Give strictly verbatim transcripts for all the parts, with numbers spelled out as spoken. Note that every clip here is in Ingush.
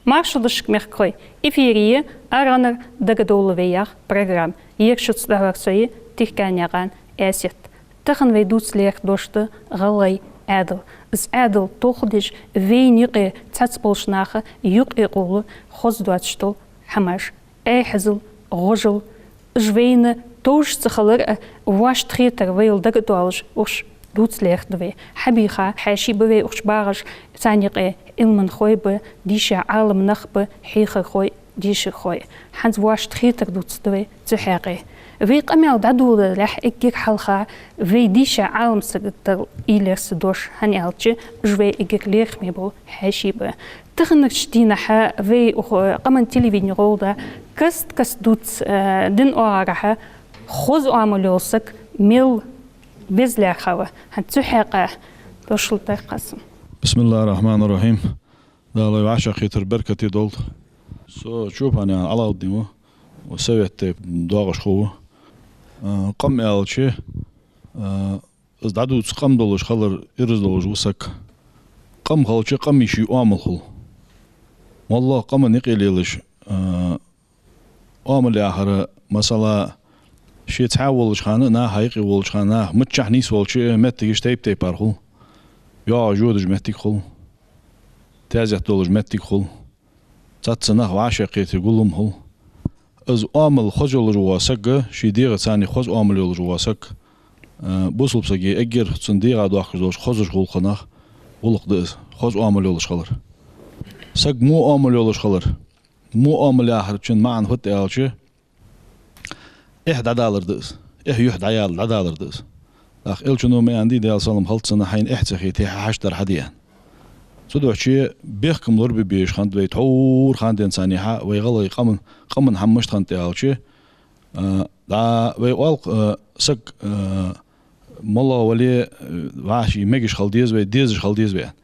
Маршал да шуга, мехкахой! Эфире я «Аргӏанара дагадовла вай» яха программа. Ер шуца дӏахьор со я, Тирканаькъан Аьсет. Тахан вай дувца лаьрхӏа дош да гӏалгӏай Ӏаьдал. Из Ӏаьдал толхадеш, вайна юкъе цхьацца болча наха юкъе къовла хоза доацаш дола хӏамаш: Ӏехьазал, гӏожал. Уж вайна товш ца хилар а, вӏашта хетар вайна дагадоалаш, укхаза дувца лаьрхӏа да вай. Хьабийха хьаьший ба вай укхаза багӏаш, царна юкъе Ӏилманхой ба, дийша Ӏалам нах ба, хьехархой, дешархой. ХӀанз вӏашта хетар дувцаргда вай цу хьакъехьа. Вай къамаьл дӏадоладалехь, эггара хьалха вай дийша Ӏалам саг тӏа уйла яр са дош, хӏана аьлча уж вай эггара лоархӏаме бола хьаьший ба. Таханарча дийнахьа вай укх къаман телевидене гӏолла каст-каста дувц, э, дин оагӏорахьа хоза оамал йола саг мел беза лаьрхӏа ва. ХӀанз цу хьакъехьа дош лургдар Къасим. بسم الله الرحمن الرحيم. Дала вай вӏашагӏкхетар беркате долда. Со Чопанаькъан Ӏалауддин ва, ва Совет тейпан доагӏаш хӏу ва. А, къам аьлча, а, из дӏадувца къам долаш хилар ираз долаш ва саг. Къам хилча, къаман ший оамал хул. Моллагӏа къаман юкъе лелаш, а, оамал яхар, масала, ше цхьаь волча хана, наха юкъе волча хана, наха миччахьа нийсволча, моттигаш тайп-тайпара хул. ЙоагӀаш-йодаш моттиг хул. Таьзет долаш моттиг хул. Цхьацца нах вӏашагӏкхетар гуллам хул. Из оамал хоза йолаш вола саг, ший дегӏаца цхьана хоза оамал йолаш вола саг, а, бусалба сага эггара цун дегӏа доахкаш долаш хозача гӏулакхех гӏулакх да из, хоза оамал йолаш хилар. Саг во оамал йолаш хилар. Во оамал яхарчун маӀан фуд аьлча, эхь дӀадалар да из. Эхь юхь дӀаяла дӀадалар да из. ТӀаккха Элчано ма аьннадий, Даьла салам хилда цунна, хьайна эхь ца хете, хьа хьаштдар хьаде аьнна. Цудухьа бехкам лорабе безаш хиннад вай тхьовра хана денз цхьана хьа, вай гӀалгӀай къаман, къаман хӀама мишта хиннад аьлча, а, дӀа вай оал-кх, а, саг, а, моллагӀа вале, а, вӀаший мегаш хила деза вай, дезаш хила деза вай аьнна.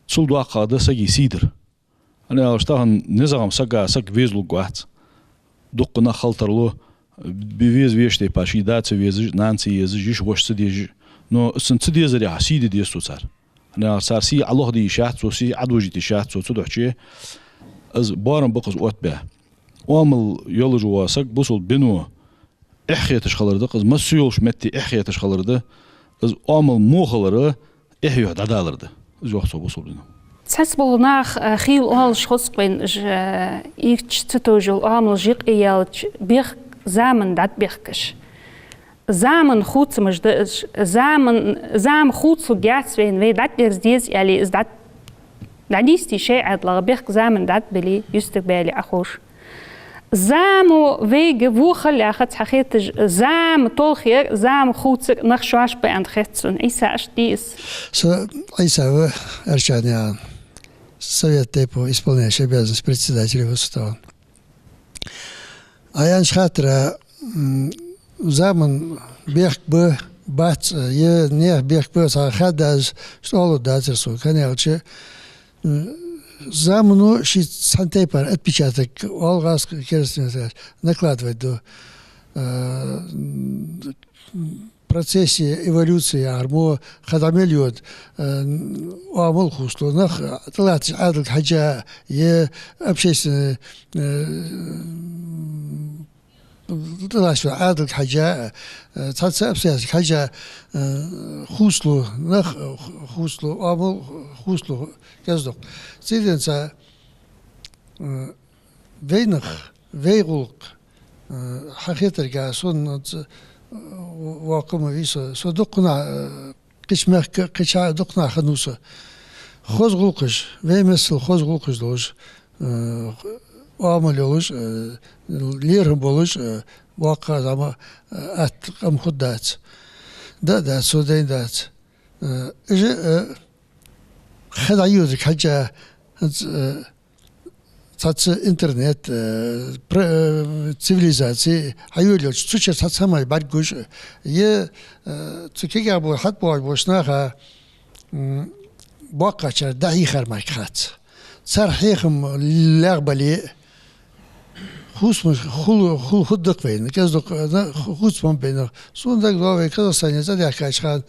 Цул доккхагӀа да сага сий дар. ХӀана аьлча тахан низагӀа-м сага саг везалургвац. Дуккха нах хила тарлу, бе-, веза вешта тайпара, ший да ца везаш, нана ца езаш, йиша-воша ца дезаш. Но цун ца дезарехьа сий де деза цо цар. ХӀана аьлча цар сий Ӏалохде йиш яц цо, сий Ӏадожийта йиш яц цо, цудухьа из боарам ба-кх из оттабе. Оамал йолаш вола саг бусалба дино эхь хеташ хилар да-кх из, массайолча метте эхь хеташ хилар да, из оамал во хилар, эхь юхь дӀадалар да. Из йоах цо бусалба дино. Цхьацца бола нах, а, хийла оалаш хоза-кх вайна, уж, а, ийрча ца товш йола оамалаш юкъеяьлча, бехк заман дӀатӀабехкаш. Заман хувцамаш да уж. Заман, зама хувцалургьяц вайна, вай дӀатӀадерза деза аьле, из дӀа-, дӀанийсде шоай Ӏаьдалах, бехк заман дӀатӀабилле, юстарбаьле Ӏоховш. Зама вайга во хилар яхац хьахеташ, зама толхаяр, зама хувцар нах шоаш ба аьнна хет сона. Ӏийса, иштта дий из? Со Ӏийса ва, Арчанаькъан, Совет тейпов, исполняющий обязанности председателя ва со тахан. Ӏа аьннача хаттара, м, заман бехк ба, бац, е наьха бехк ба, цхьа хаддаза, оалаш дацар сога. ХӀана аьлча, м, замано ший цхьан тайпара отпечаток, оалаш, керастан языкъа, накладывать ду. А, м, процессе эволюции яхар мо ха дӀа мел йода, а, оамал хувцалу, нах тӀалаттача Ӏаьдалга хьежжа, е общественный, а, тӀалаттача Ӏаьдалга хьежжа, э, цхьацца обстоятельствага хьежжа, э, хувцалу, нах хувцалу, оамал хувцалу кӀезиг-дукха. Цудухьа, э, вайнах, вай гӀулакх, э, хьахетарга, сона, э, воккха ма вий со, со дуккха хана, э, кхыча мехка, кхычахьа дукха хана хиннав со. Хоза гӀулакхаш, вай миссел хоза гӀулакхаш долаш, э, оамал йолаш, э, лерхӀам болаш, э, воккха, зама, э, атта къам хургдац. Да а дац, со дайнадац. Э, уж, э, ха дӀайодача хьежжа, хӀанз, э, цхьацца интернет, э, пр-, э, цивилизаци хьайолаелча, цу чура цхьацца хӀамаш бӀаргагуш, е, э, цу кагий бола, хьатӀабоагӀаш болча наха, м, боккхагӀчар дӀахьехар мара хац. Цар хьехам лаьгӀа бале, хувцамаш хул, хул хургда-кх вайна, кӀезиг-дукха, э, хувцам ба вайна. Сона дагадоагӀа вай Казахстане цӀадаьхкача хана,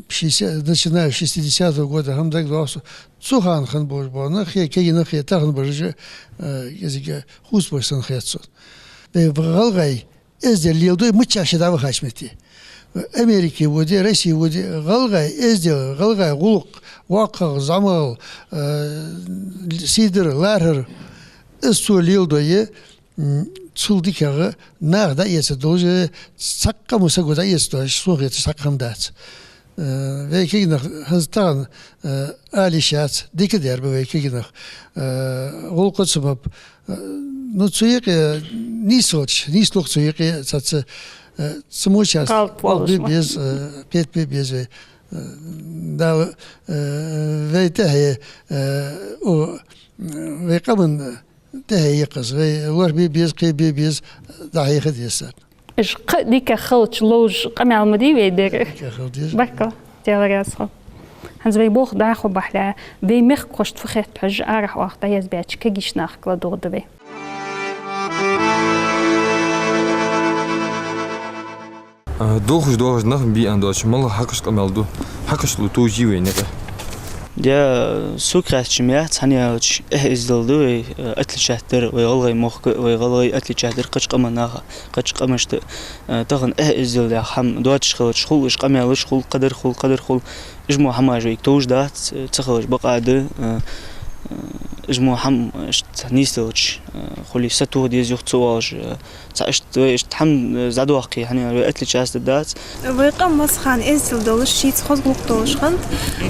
шестьдесят, начиная с шестидесятого года хӀама дагадоагӀа сона. Цу хана хинна болаш бола нах, хе, кегий нах, хе, тахан бараш, э, кӀезига хувцабеш санна хет сона. Вай гӀалгӀай эздел леладой миччахьа ше дӀавахача метте. Америке воде, Россе воде, гӀалгӀай эздел, гӀалгӀай гӀулакх, воккхагӀа, зӀамагӀа, э, сийдар, лархӀар, из цо леладой, м, цул дикагӀа наха дӀаэца долаш, цхьаккха мо саго дӀаэца долаш, сона хеташ, цхьаккха хӀама дац. Э, вай кегий нах хӀанз тахан, э, ала йиш яц, дика дар ба вай кегий нах. Э, гӀулакха цамаб, э, ну, цу юкъе нийслуш, нийслуш цу юкъе цхьацца, э, цу моча кхалт волаш бе ма беза, э, кхетабе беза вай. Э, Дала, э, вай тӀехье, э, о, вай къаман тӀехье я-кх из, вай лорабе беза, кхебе беза, дӀахьеха деза царна. Уж кхы а дика хилча ловш къамаьл ма дий вай дер. Дика хила деза. Баркал, Даьла раьза хилва. ХӀанз вай болх дӀахо бахьале, вай мехкахошта фу хет хьожаш арахьа оаха дӀаязбаьча кагийча нахага ладувгӀа да вай. А, дулхаш доагӀаш нах бе аьнна доацаш, малагӀа хьакъашта къамаьл ду? Хьакъашта лу товжий вай никъ? Даьра, сога хаьттача ма яц, хӀана аьлча эхь-эздел да вай, э, отличать дар вай гӀалгӀай мохк, вай гӀалгӀай отличать дар кхыча къаман наха, кхыча къамашта, э, тахан эхь-эздел яха хӀама доацаш хилча, хул уж къамаьлаш, хул кхыдар, хул кхыдар, хул. Уж мо хӀамаш вайга товш дац, э, ца хилча бакъ да, э, э, уж мо хӀама иштта нийсделча, э, хуле сатоха деза юха ца оалаш, э, цхьа иштта вай иштта хӀама, э, задоаккхе, хӀана аьлча вай отличаться дац. Вай къам массахана эздел долаш, шийца хоза гӀулакх долаш хиннад,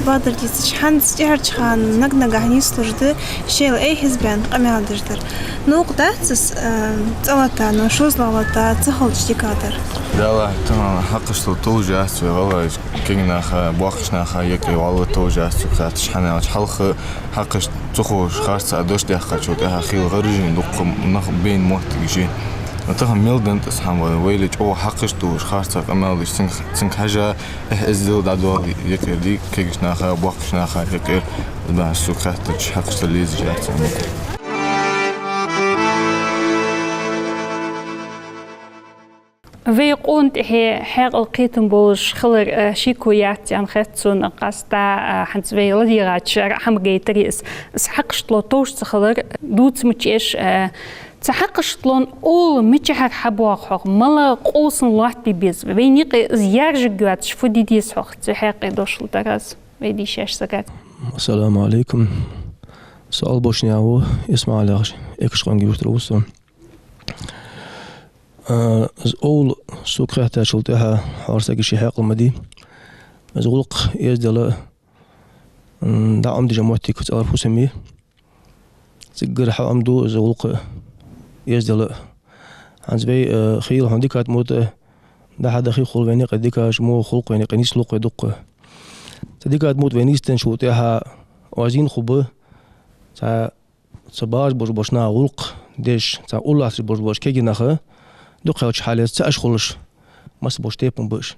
бакъдар дийцача, хӀанз тӀехьарча хана наг-нагахьа нийслуш да, шоайла эхь-эздел баьнна къамаьл деш дар. Новкъа дац из, э, цӀа лата, но шозлагӀа лата, ца хилча дика дар. Даьла, тахан хьакъашта лу товш яц вай гӀалгӀай кегий наха, боккхийча наха юкъе вӀалла товш яц, цу кхаьчача, хӀана аьлча хьалха хьакъашта ца ховш, харцахьа дош даьккхачул тӀехьагӀа хийла гӀаржийна дукха нах байна моттигаш я. Тахан мел денна тӀа из хӀама, вайла чӀоагӀа хьакъашта долаш, харцахьа къамаьл деш, цунга, цунга хьежжа, эхь-эздел дӀадоагӀа юкъера, дий, кегийча наха, боккхийча наха юкъера, бахьаш сога хаьттача, хьакъашта лу езаш яц аьнна. Вай къона тӀехье хьаькъал, кхетам болаш хилар, э, шеко яц аьнна хет сона, къаьстта, э, хӀанз вай ладийгӀача ара хӀама гайтар из. Из хьакъашта лу товш ца хилар дувца ма чу эш, э, цу хьакъашта лун оал мичахьара хьабоагӀа хьох, малагӀа къовсам лоаттабе беза. Вайна юкъе из яржаргйоацаш фу де деза хьох, цу хьакъе дошлу дар аз вай дийшача сага. Ассаламу Ӏалайкум. Со Албошнаькъан ва, ИсмаӀал яхаш, Экажкъонгий-Юртара ва со. А, из овла сога хаьттачул тӀехьагӀа хьоарсага ший хьаькъал ма дий. Из гӀулакх, эздел, м, дӀаӀомадеш моттиг цӀагӀара фусам я. Циггара хьаӀомаду из гӀулакх, эздел. ХӀанз вай, а, хийла хьона дикат мута дӀахьадахе хул вайна юкъе дикаш, мо хул-кх вайна юкъе, нийслу-кх вай дукха. Цу дикат мута вай нийсденначул тӀехьагӀа оаз ийна хургба цхьа цу база божабош наха гӀулакх деш, цхьа уллацаш божабош кегий наха, дукха хьалча хьалаца ца Ӏаш хулаш, масса бош тайпан ба уж.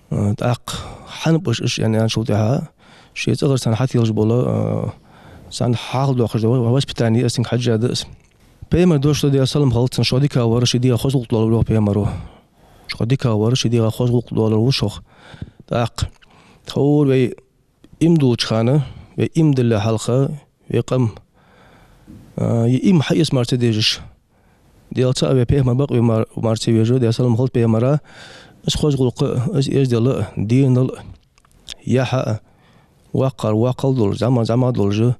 Э, тӀаккха хьанна ба уж, уж аьнна аьнначул тӀехьагӀа, ший цӀагӀара царна хьателаш бола, э, царна хьахьалдоаккхаш дола воспитание, аз цунга хьежжа да аз. Пайхамара дош да, Даьла салам хилда цунна, шо дика вар, ший дегӀа хоза гӀулакх долар ва йоах пайхамара. Шо дика вар, ший дегӀа хоза гӀулакх долар ва шох. ТӀаккха тховра вай иман дуллача хана, вай иман диллале хьалха, вай къам, а, е иман хьаэца мара ца дезаш, Даьла цаӀ ве, пайхамар бакъве мар-, мара ца везаш, Даьла салам хилда пайхамара, из хоза гӀулакх а, из эздел а, денал а, яхь а, воккхагӀа воккхал долаш, зӀамагӀа зӀамагӀа долаш,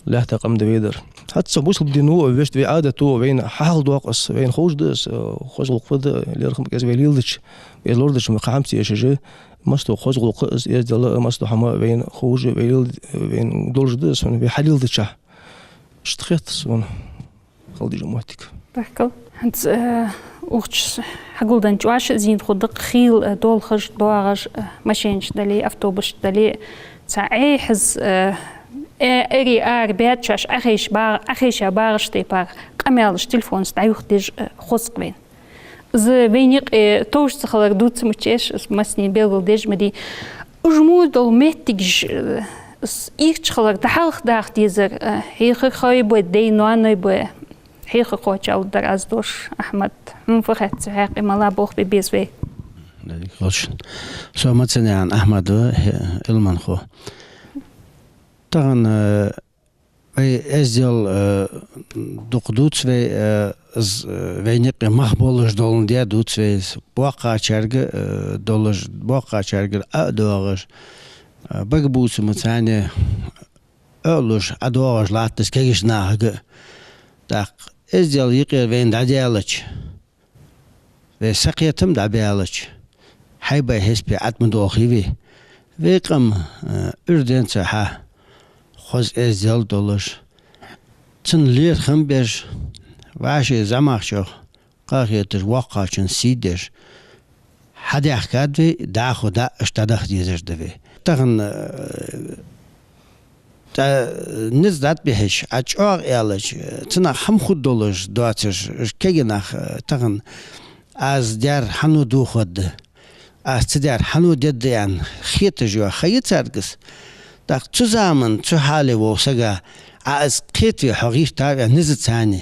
лаьтта къам да вай дар. ХӀанз цу бусалба дино, вешта вай Ӏадато, вайна хьахьалдоаккх из, вайна ховш да из, э, хоза гӀулакх фу да, лерхӀам кӀезига вай леладича, вай лорадича, ма кхы хӀама ца эшаш, масто хоза гӀулакх а, из эздел а, масто хӀама вайна ховш, вай лел-, вайна долаш да из, вай хьалеладича. Иштта хет сона хила дезаш моттиг. Баркал. ХӀанз, э, укх чу хьагулденнача оаш а зийна хургда-кх, хийла, э, долхаш, доагӀаш, э, машенаш дале, автобусаш дале, цхьа Ӏехьаза, э, э, эри ара баьчош Ӏохайша ба-, Ӏохайша багӀаш тайпара къамаьлаш телефонашца дӀаюхадеш, э, хоза-кх вайна. Из вайна юкъе товш ца хилар дувца ма чу эш, из массанена белгалдеш ма дий. Уж мо дола моттигаш, э, из ийрча хилар дӀахьалхадаха дезар, э, хьехархой ба, дай-ноаной ба, хьехархочоа лургдар аз дош, Ахьмад. Хьона фу хет цу хьакъехьа, малагӀа болх бе беза вай? Дика хилда шун. Со Мацанаькъан Ахьмад ва, хӀе-, Ӏилманхо. Тахан, э, вай эздел, э, дукха дувц вай, э, з-, э, вайна юкъе мах болаш доландаь дувц вай, боккхачарга, э, долаш, боккхачаргара Ӏо а доагӀаш, э, бага бувцамца царна Ӏо а луш, Ӏо доагӀаш латташ кегийча нахага. ТӀаккха эздел юкъера вайна дӀадаьлча, вай сакхетам дӀабаьлча, хьайбай хьесапе Ӏатма долхий вай. Вай къам, э, уж денз хьа хоза эздел долаш, цун лерхӀам беш, вӀаший зӀамагӀчох къахеташ, воккхачун сий деш, хьадаьхкад вай, дӀахо дӀа а иштта дӀадаха дезаш да вай. Тахан, э, ТӀа низ дӀатӀабихьача, Ӏа чӀоагӀа аьлча, цунах хӀама хургдолаш доацаш, уж кегий нах, э, тахан аз даьр хьан дохаргда, аз ца даьр хьан дергда аьнна хеташ йола ха я царгас. ТӀаккха цу заман, цу хьале вола сага, Ӏа из кхетаве хьо гӀертав аьнна низаца царна,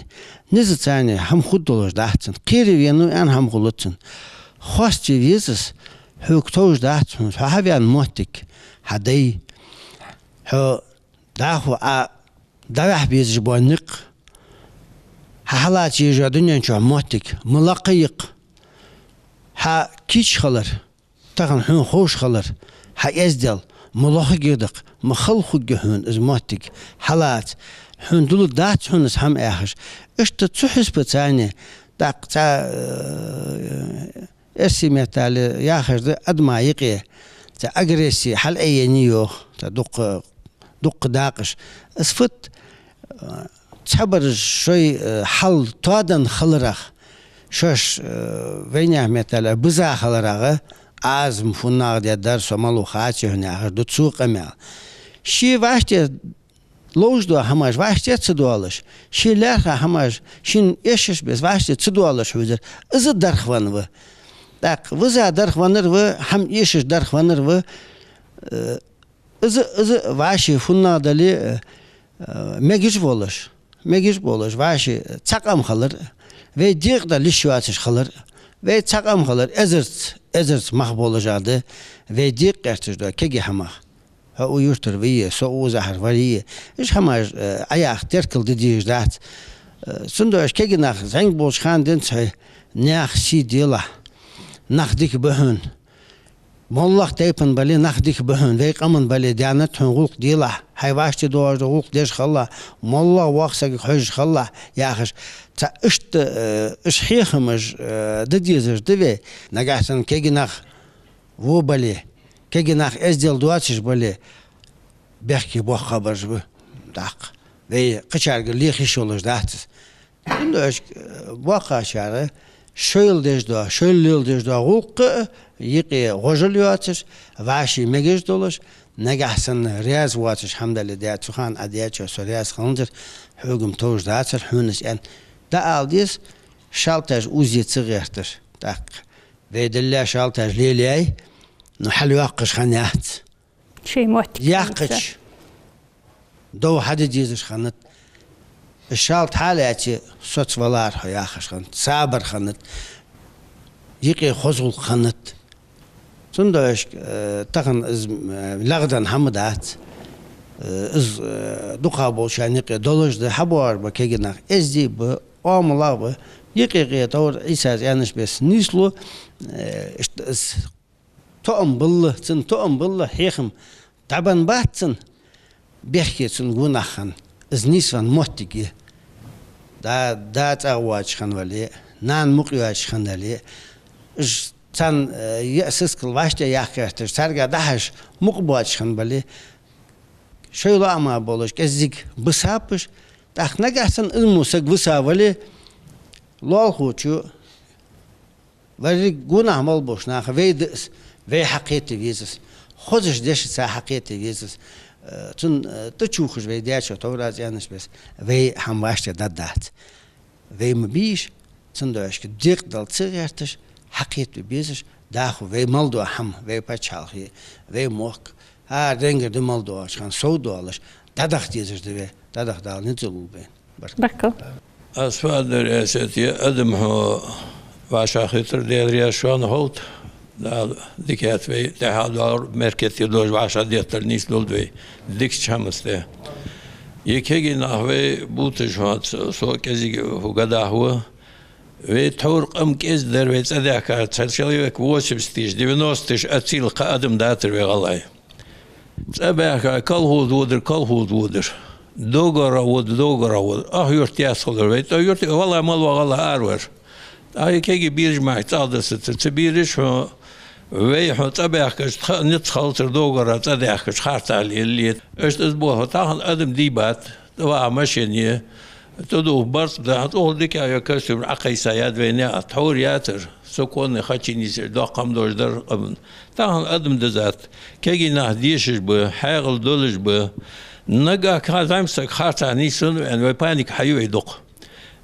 низаца царна хӀама хургдолаш дац цунна. Кхеравенав аьнна хӀама хулац цунна. Хоастае веза из, хьога товш дац хьона, хьо хьавена моттиг, хьа дай, хьо дӀахо Ӏа дӀавахьа безаш бола никъ, хьа хьалаца езаш йола дунен чу моттиг, ма лакха йикъ, хьа кийча хилар, тахан хьона ховш хилар, хьа эздел, ма лохаргья дакъа, ма хала хургья хьона из моттиг, хьалаца, хьона дуларгдац хьона из хӀама яхаш. Иштта цу хьисапаца царна, тӀаккха цхьа, э, эрсий меттала яхаш да, адама юкъе цхьа агрессия хьалъайеннай йоах, цхьа дукха, дукха дакъаш. Из фуд, э, цхьабараш шоай, э, хьал тоаденна хиларах, шоаш, э, вайнаьха меттала биза хиларах, аз-м фуннагӀа дергдар, со малав хаций хьона яхаш да цо къамаьл. Ше вӀаштӀехьа ловш дола хӀамаш вӀаштӀехьа ца доалаш, ше лаьрхӀа хӀамаш, шийна эшаш беса вӀаштӀехьа ца доалаш хьувзар, из дарх венна ва. ТӀаккха виза дарх веннар ва, хӀама эшаш дарх веннар ва, э, из, из вӀаший фуннагӀа дале, э, э, мегаш волаш, мегаш волаш, вӀаший цхьа къам хилар, вай декъадала йиш йоацаш хилар, вай цхьа къам хилар, эзарза, эзарза мах болаш а да, вай декъа гӀерташ дола кегий хӀамах. Хьо укх юртара вий, со укх узахьара варий. Уж хӀамаш, э, Ӏаяха теркал де дезаш дац. Э, цудухьа уж кегий нах зӀамига болча хана денз хьо наьха сий делахь, нах дика ба хьона. МоллагӀа тайпан бале нах дика ба хьона, вай къаман бале даьннад хьона гӀулакх делахь, хьай вӀаштӀехьа доагӀаш дола гӀулакх деш хилалахь, моллагӀа воккхача сагага хьожаш хилалахь, яхаш. Цхьа иштта, э, уж хьехамаш, э, де дезаш да вай. Нагахьа санна кегий нах во бале, кегий нах эздел доацаш бале, бехке боккха хабараш ба. ТӀаккха вай кхычаргара леха йиш йолаш дац из. Цудухьа, э, боккхачар шоайла деш дола, шоайла леладеш дола гӀулакх а юкъе гӀожал йоацаш, вӀаший мегаш долаш, нагахьа санна раьза воацаш хӀама дале, даь, цу хана Ӏа даьчох со раьза хиланзар, хьога-м товш дацар хьона из аьнна, дӀаала деза, шалтӀаш узе ца гӀерташ. ТӀаккха вай далла шалтӀаш лелаяьй, но хьалйоаккхаш хиннаяц. Шоай моттиг яьккхача, дов хьаде дезаш хиннад. ШалтӀа хьалаьце, соцавалар хьо яхаш хиннад, сабар хиннад, юкъе хоза гӀулакх хиннад. Цудухьа, э, тахан из, э, легӀаденна хӀама дац. Э, из, э, дукхагӀболчарна юкъе долаш да, хьабоагӀаш бола кегий нах эздий ба, Ӏамалах ба, юкъе-юкъе товр Ӏийсас аьннача беса нийслу, э, иштта из тоам балла, цун тоам балла, хьехам дӀабенна бац цун, бехке цун гонахьа хинна, из нийсвенна моттиг я. Да, да цӀагӀа воацаш хинна вале, нана мукъа йоацаш хинна вале, уж царна, э, яа сискал вӀаштӀехьа яккха гӀерташ, царга дӀахьажа мукъа боацаш хинна бале, шоай лоӀама болаш кӀезига бисаб уж, тӀаккха нагахьа санна из мо саг виса вале, лоалахочо, варриг гонахьа мел болча наха вай да из, вай хьакхета веза из, хозача дешаца хьакхета веза из, э, цунна, э, тӀачухаш вай даьчох товр Ӏийсас аьннача беса, вай хӀама вӀаштӀехьа даргдац. Вай ма бий уж, цудухьа декъадала ца гӀерташ, хьакхетаве безаш, дӀахо вай мел дола хӀама, вай паччахьалкхе, вай мохк, хӀара денгара дӀа мел доагӀача хана сов доалаш, дӀадаха дезаш да вай, дӀадаха Дала ницкъ лулба вайна. Баркал. Баркал. Аз фу аргдар, Эсет, е адам хьо вӀашагӀкхетар, Даьла раьза шоана хилда. Дала дикаца вай тӀехьа доагӀар, меркате долаш вӀашагӀдеттар нийсдолда вай дикача хӀамаца тӀа. Е кегий нах вай бувцаш хӀанз, со кӀезига фу гадахь ва. Вай тхьовра къам кӀезига дар, вай цӀадаьхкар цхьа человек восемьдесяташ, девяносташ ацийла кхы адам дацар вай гӀалгӀай. ЦӀабаьхка, колхоз водар, колхоз водар. Догара водар, догара водар. Ах юрт яц хилар вай. ТӀа юрт, валла, мала ва гӀалгӀа аравар. ТӀаккха кегий бераш мара цӀагӀа дисац. Цу бераш хьо, вай хьо цӀабаьхкача тха низ хилацар догара цӀадаьхкача харцахьа лелале. Иштта из боху, тахан адам дийбац. ТӀаваха машене, тӀадувха барзкъа да, хьан цӀогӀа дика йола костюм Ӏокхайса яд вайна, а тхьовра яцар, со конный хачи нийсар, доккха хӀама долаш дар къаман. Тахан адам дизац, кегий нах дешаш ба, хьаькъал долаш ба. Нагахь кхы зӀамсаг харцахьа нийсвенна ваьнна, вай паника хьаю вай дукха.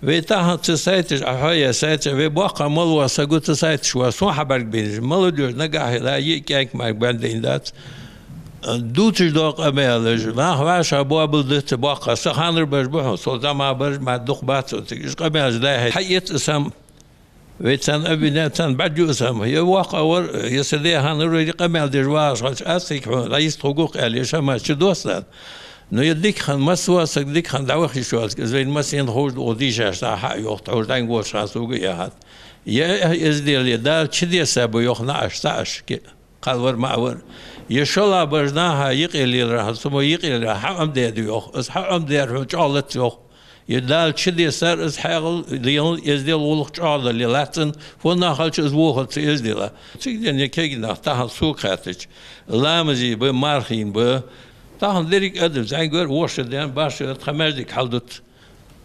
Вай тахан цу сайташ, Ӏа хьоя сайташ, вай боккха мала ва саго цу сайташ ва, сона хьабарг бинаш. Мала деш, нагахь да, йиъ кӀаьнк мара бен дайна дац. Дувцаш дола къамаьлаш, нах вӀашагӀбоабал дац боккха, са ханара бараш ба хьона, со зӀамагӀа бараш ма дукха бац оциг. Уж къамаьлаш дӀа-хьа хьаэц а сам, вай царна обвиняться, царна бӀаргаю а сам. Е воккха вар, е са даь ханара вар, е къамаьл деш вагӀаш хилча, аз цига хьона дӀайист хургва-кх аьле, шамаш чу доссад. Но е дика хинна, масса вола саг дика хинна дӀаваха йиш йоацилга, из вайна массанена ховш да, оха дийшаш дӀа-хьа йоах, тхьовра дӀаьнга волча хана сога яхад. Е эхь эздел, е Дала чудесса ба йоах наӀаш, цаӀаш, ке- Кхалвар, маӀавар. Е шоллагӀа бараш наха юкъе лелар хьа, цу мо юкъе лелар хьа Ӏомадаьд йоах. Из хьа Ӏомадаьр хьона чӀоагӀа лац йоах. Е Дала чудессар, из хьаькъал, лелал эздел, гӀулакх чӀоагӀа дале лац цун, фу нах хилча из вохалца эздела. Цига денна е кегий нах тахан сога хаьттача, ламазе ба, мархийна ба. Тахан деррига адам зӀамига вар, вошша ден, башха тха маьждиг хьалдуц.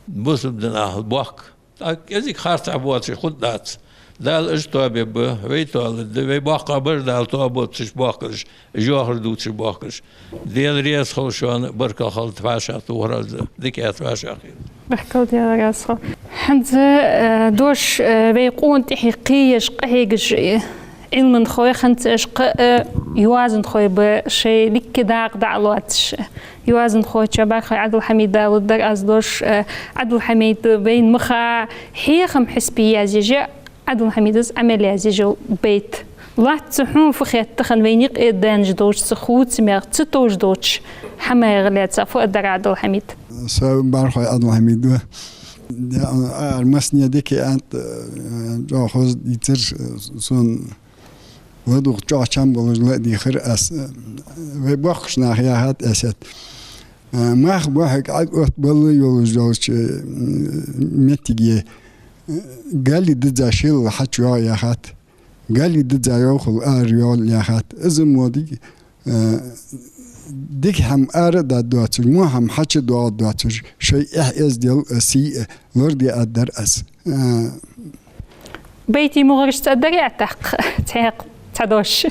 Бусалба дина ахьал бохк. ТӀаккха кӀезига харцахьа боацаш хургдац. Дала уж тоабергба, вай тоалургда, вай боккха бараш Дала тоабоацаш боахкараш, уж йоахар дувцаш боахкараш. Даьла раьза хилва шоана, баркал хилда вӀашагӀтохарал, дика яц вӀашагӀкхетар. Баркал, Даьла раьза хилва. ХӀанз, э, дош, э, вай къона тӀехье кхееш, къахьегаш, э, Ӏилманхой хиннад уж, кхы а, э, йоазонхой ба, шоай дикка дакъа дӀа а лоацаш. Йоазонхочоа Бархой Ӏабдул-Хьамида лургдар аз дош, э, Ӏабдул-Хьамид, вайна ма ха, хьехам хьисапе язъеш я Ӏабдул-Хьамида Ӏамал язъеш йола байт. Лоацца хьона фу хет тахан вайна юкъе даьнна долча цу хувцамах, цу товш долча хӀамах лаьца фу аргдар, Ӏабдул-Хьамид? Со Бархой Ӏабдул-Хьамид ва. Даьра массане дика аьннад, э, чӀоагӀа хоза дийцар, э, сона ладувгӀа чӀоагӀа чам болаш ладийгӀар аз. Вай боккхийча наха яхад Ӏийсас. Э, мах бохьарг Ӏад отта балла йолаш долча, э, моттиге, э, галли дизза шелал хьачуйоагӀа яхад. Галли дизза йовхал арайоагӀал яхад. Из мо дика, э, дика хӀама ара а даргдоацаш, во хӀама хьачудоагӀаргдоацаш, шоай эхь-эздел а, сий а лораде аргдар аз. Э, Байтий мугӀарашца аргдарий Ӏа тӀаккха цхьаькха цхьа дош?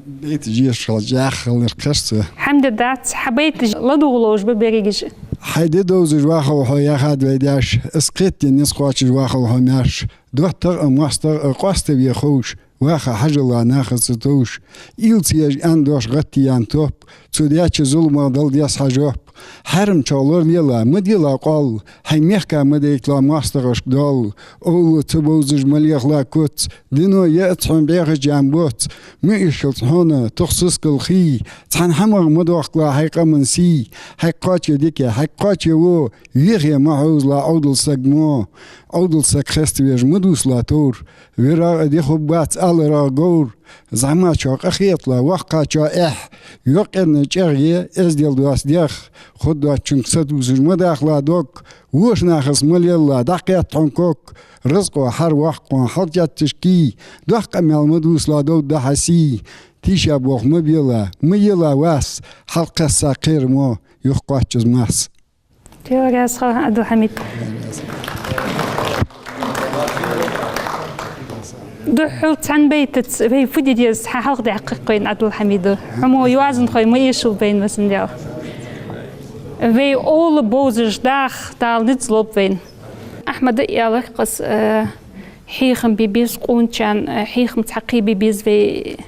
Байташ еш хилча, яххалар кхерца. ХӀама де дац, хьа байташ ладувгӀа ловш ба берригаш. Хьай ди довзаш вахав хьо, яхад вай даьша, из кхетаде низ кхоачаш вахав хьо, маьрша. ДоттагӀа а, моастагӀа а къоаставе ховш, ваха хьажал нахаца товш. Уйла ца еш аьнна дош гӀаттаяьнна топ, цу даьча зуламах дала деза хьа жоп. Хьарамчох лоралела, ма дела къоал, хьай мехка ма дайтала моастагӀашка доал. Овла ца бовзаш ма лехала куц, дино яц хьона бӀехача ям боц. Ма ишхилц хьона тохсускал хий, цхьан хӀамах ма дохкала хьай къаман сий. Хьайга кхоаче дика, хьайга кхоаче во, вехе ма хьовзала Ӏовдал саг мо. Ӏовдал саг хеставеш ма дувцала товр, вирагӀа а ди хургбац, аларагӀа говр. ЗӀамагӀчоа къахетала, воккхагӀчоа эхь, йокъаенна чӀегӀ е эздел доаца дегӀ. Хургдоацачунга сатувсаш ма дахала дог, воча нахаца ма лелала, дӀакхетт хьона ког. Ризкъо хьар воккха хьона хьалкхетташ кий, доккха къамаьл ма дувцала довргда хьа сий. Тийша болх ма бела, ма ела вас, хьалкхесса кхера мо, юхакхоаччаза масса. Даьла раьза хилва, Ӏабдул-Хьамид. Духхьал цхьан байтаца вай фу де деза хьа хьалхадаьккхар-кх вайна, Ӏабдул-Хьамид. Хьо мо йоазонхой ма эшал вайна, везан Даьла. Вай овла бовзаш даха Дала низ лолба вайна. Ахьмада аьлар-кх аз, э, хьехам бе беза къоначарна, э, хьехамца хьакхебе беза вай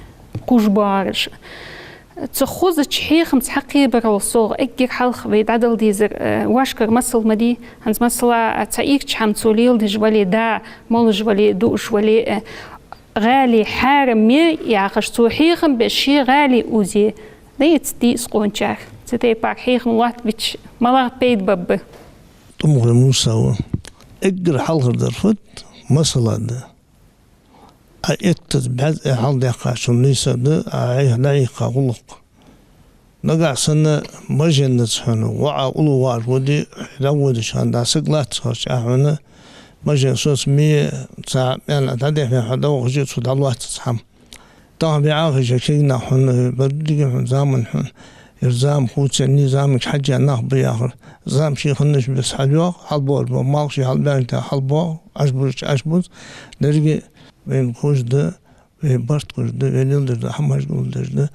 гуш боагӀараш. Цу хозача хьехамца хьакхебарал совгӀа эггара хьалха вай дӀадала дезар, э, вӀашкара масал ма дий. ХӀанз масала, цхьа ийрча хӀама цо леладеш вале, да молаш вале, дуаш вале, э, ГӀалий хьарам я яхаш, цо хьехам беш ший гӀалий узи, да, ицца дийс къончар. Цу тайпара хьехам лоаттабича, малагӀа пайда ба ба? ТӀумгӀа Мусава. Эггара хьалхара дар фуд, масала да. Ӏа эттача бӀаьзза хьалдаьккхачул нийса да Ӏа дӀахьийха гӀулакх. Нагахь санна машенаца хьона воӀа уллув вар воде, дӀаводаш хана дӀа саг латташ хилча, Ӏа хьона машен соцаме цхьа мел дӀадехьа хьо дӀавахача, цо дӀалоац цхьа хӀама. Тахан вай Ӏохайша, кегий нах хьона, беррига хьона зама хьона. Ер зама хувцаргда, замага хьежжа нах ба яхар. Зама ший хиннача беса хьалйоагӀа, хьалбоагӀар боагӀа, малх ший хьалбаьннача тӀа хьалбоагӀа, Ӏаш бувцача Ӏаш бувц. Деррига вайна ховш да, вай барт ховш да, вай леладеш дола хӀамаш леладеш да.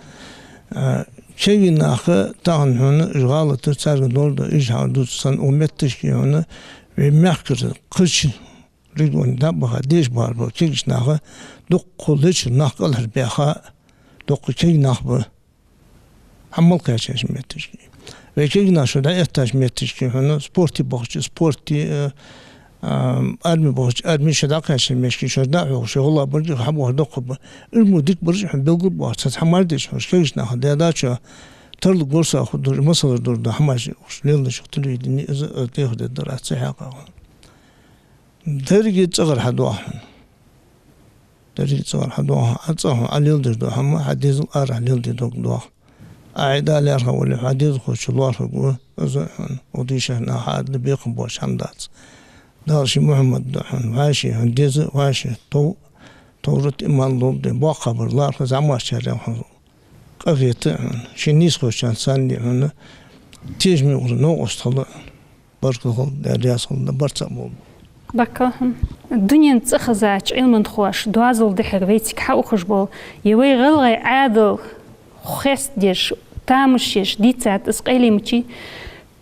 А, кегий наха тахан хьона уж гӀалаташ царга долаш да, уж хьадувц санна, укх метташка хьона вай мехкара кхыча регионе дӀабаха дезаш бар ба, кегийча наха дукха лечкъа нах кӀалхарбаьха, дукха кегий нах ба. Хьамал кхаьчача метташка. Вай кегий нах шо дӀаэттача метташка хьона спорте бахача, спорте, э, а, арме бахача, арме шо дӀакхаьчача метташка, шоаш дӀахьош, шоай гӀалгӀа бараш хьабоагӀар дукха ба. Уж мо дика бараш хьона белгалбоахаш, цхьацца хӀамаш деш хьона, кегийча наха даьдача, тарлуш, горса хургдолаш, масалаш долаш да хӀамаш, уж леладеш телевидене, из, э, тӀехьа дергдар, аз ца хьакъ хьона. Деррига цӀагӀара хьадоагӀа хьона. Деррига цӀагӀара хьадоагӀа, Ӏа цӀагӀа хьона Ӏа леладеш дола хӀама, хьа дезал арахьа леладе дог доагӀа. Ӏа Ӏи дӀалаьрхӀа вале, хьа дезалхочоа лоархӀаргва, из хьона, укх дийшача наха Ӏа дӀабекхам боацаш хӀама дац. Дала ший Мухьаммад да хьона, вӀаший хьона деза, вӀаший тов-, товрат, иман лолда, боккхагӀбар лоархӀа, зӀамагӀчарех хьона къахета хьона, ший нийсхочарна санна хьона, тешаме вар новкъост хила хьона. Баркал хилда, Даьла раьза хилва, барт цхьа болба. Баркал хьона. Дунен цӀихезача Ӏилманхоша доазол дехьара вайцига хьаухаш бола, е вай гӀалгӀай Ӏаьдал хестадеш, тамаш еш дийцад из къайленчий.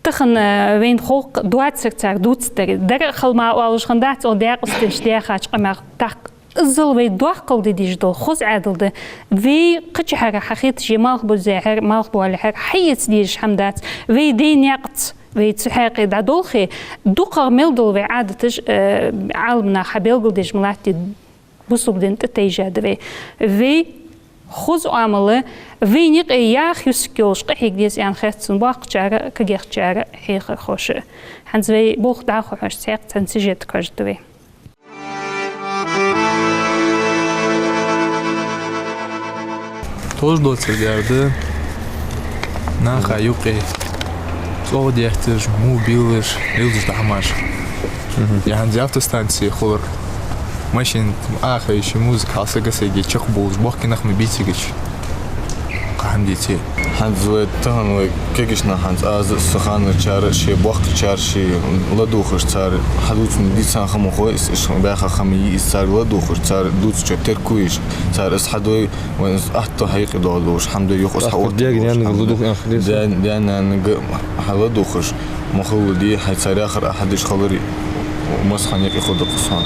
Тахан, э, вайна ховкх доацар цар дувцадари. Дара а хала ма оалаш хиннадац, оаха даькъасташ даьхача къамаьл тӀаккха. Иззал вай доккхал де дезаш дола хоза Ӏаьдал да. Вай кхычахьара хьахеташ е малхбузехьара, малхбоалехьара хьаэца дезаш хӀама дац. Вай дай наькъаца вай цу хьакъехьа дӀадолхе, дукхагӀа мел дола вай Ӏадаташ, э, Ӏаламнаха хьабелгалдеш ма латтий, бусалба дина тӀатайжа да вай. Вай хоза Ӏамал, вайна юкъе яха юск йолаш къахьега деза аьнна хет сона боккхачар а, кагийчар а, хьехархоша а. ХӀанз вай болх дӀахо хьош цхьаькха цхьан сюжетага хьожаргда вай. Товш доацар дар да наха юкъе цӀогӀа детташ, му биллаш, лелдаш да хӀамаш. Мгм. Е хӀанз автостанце хулар, машин Ӏохайша, музыка хьалсага-сага чакхбувлаш, боккхий нах ма бий цига. Кхы хӀама дийце. ХӀанз вай тахан вай кегийча наха, хӀанз аз а, са ханарчар а, шоай боккхачар а, шоаш ладувгӀаш, цар хьадувцаш дийцад хӀама хой, из, из баьха хӀама йий из, цар ладувгӀаш, цар дувцачоа теркам беш, цар из хьадой, вайна из атта хьаюкъедоаладеш, хӀама дой юха из хьаоттадаь. Ахтар дегна янга ладувгӀа яхар дий са? Даь-, даь-нанага хьаладувгӀаш, ма хала де, хьай цар яхар Ӏа хьадеш хиларе, массахана юкъе хургда-кх из хьона.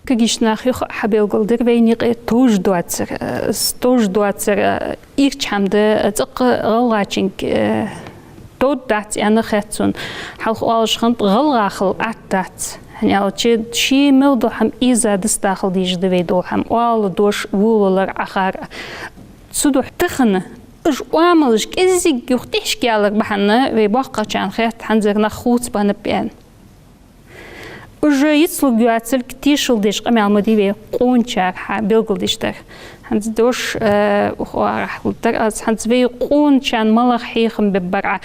Кагийча наха юха а хьабелгалдир вайна юкъе товш доацар, э, с-, товш доацар, э, ийрча хӀама да, э, цӀаккха гӀалгӀачунга, э, товш дац аьнна хет сона. Хьалха оалаш хиннад, гӀалгӀа хила атта дац. ХӀана аьлча, ший мел дола хӀама из дастахал дезаш да вай дола хӀама. Оалаш дош, волалар, Ӏахар. Цудухьа тахан уж Ӏамалаш кӀеззига юха тӀехьашка ялар бахьан вай боккхагӀчарна хет, хӀанзара нах хувцабеннаб аьнна. Уж йицлургйоацилга тешал деш къамаьл ма дий вай къоначар хьабелгалдеш дар. ХӀанз дош, э, укх арахьа лургдар аз, хӀанз вай къоначарна малагӀа хьехам бергбар Ӏа.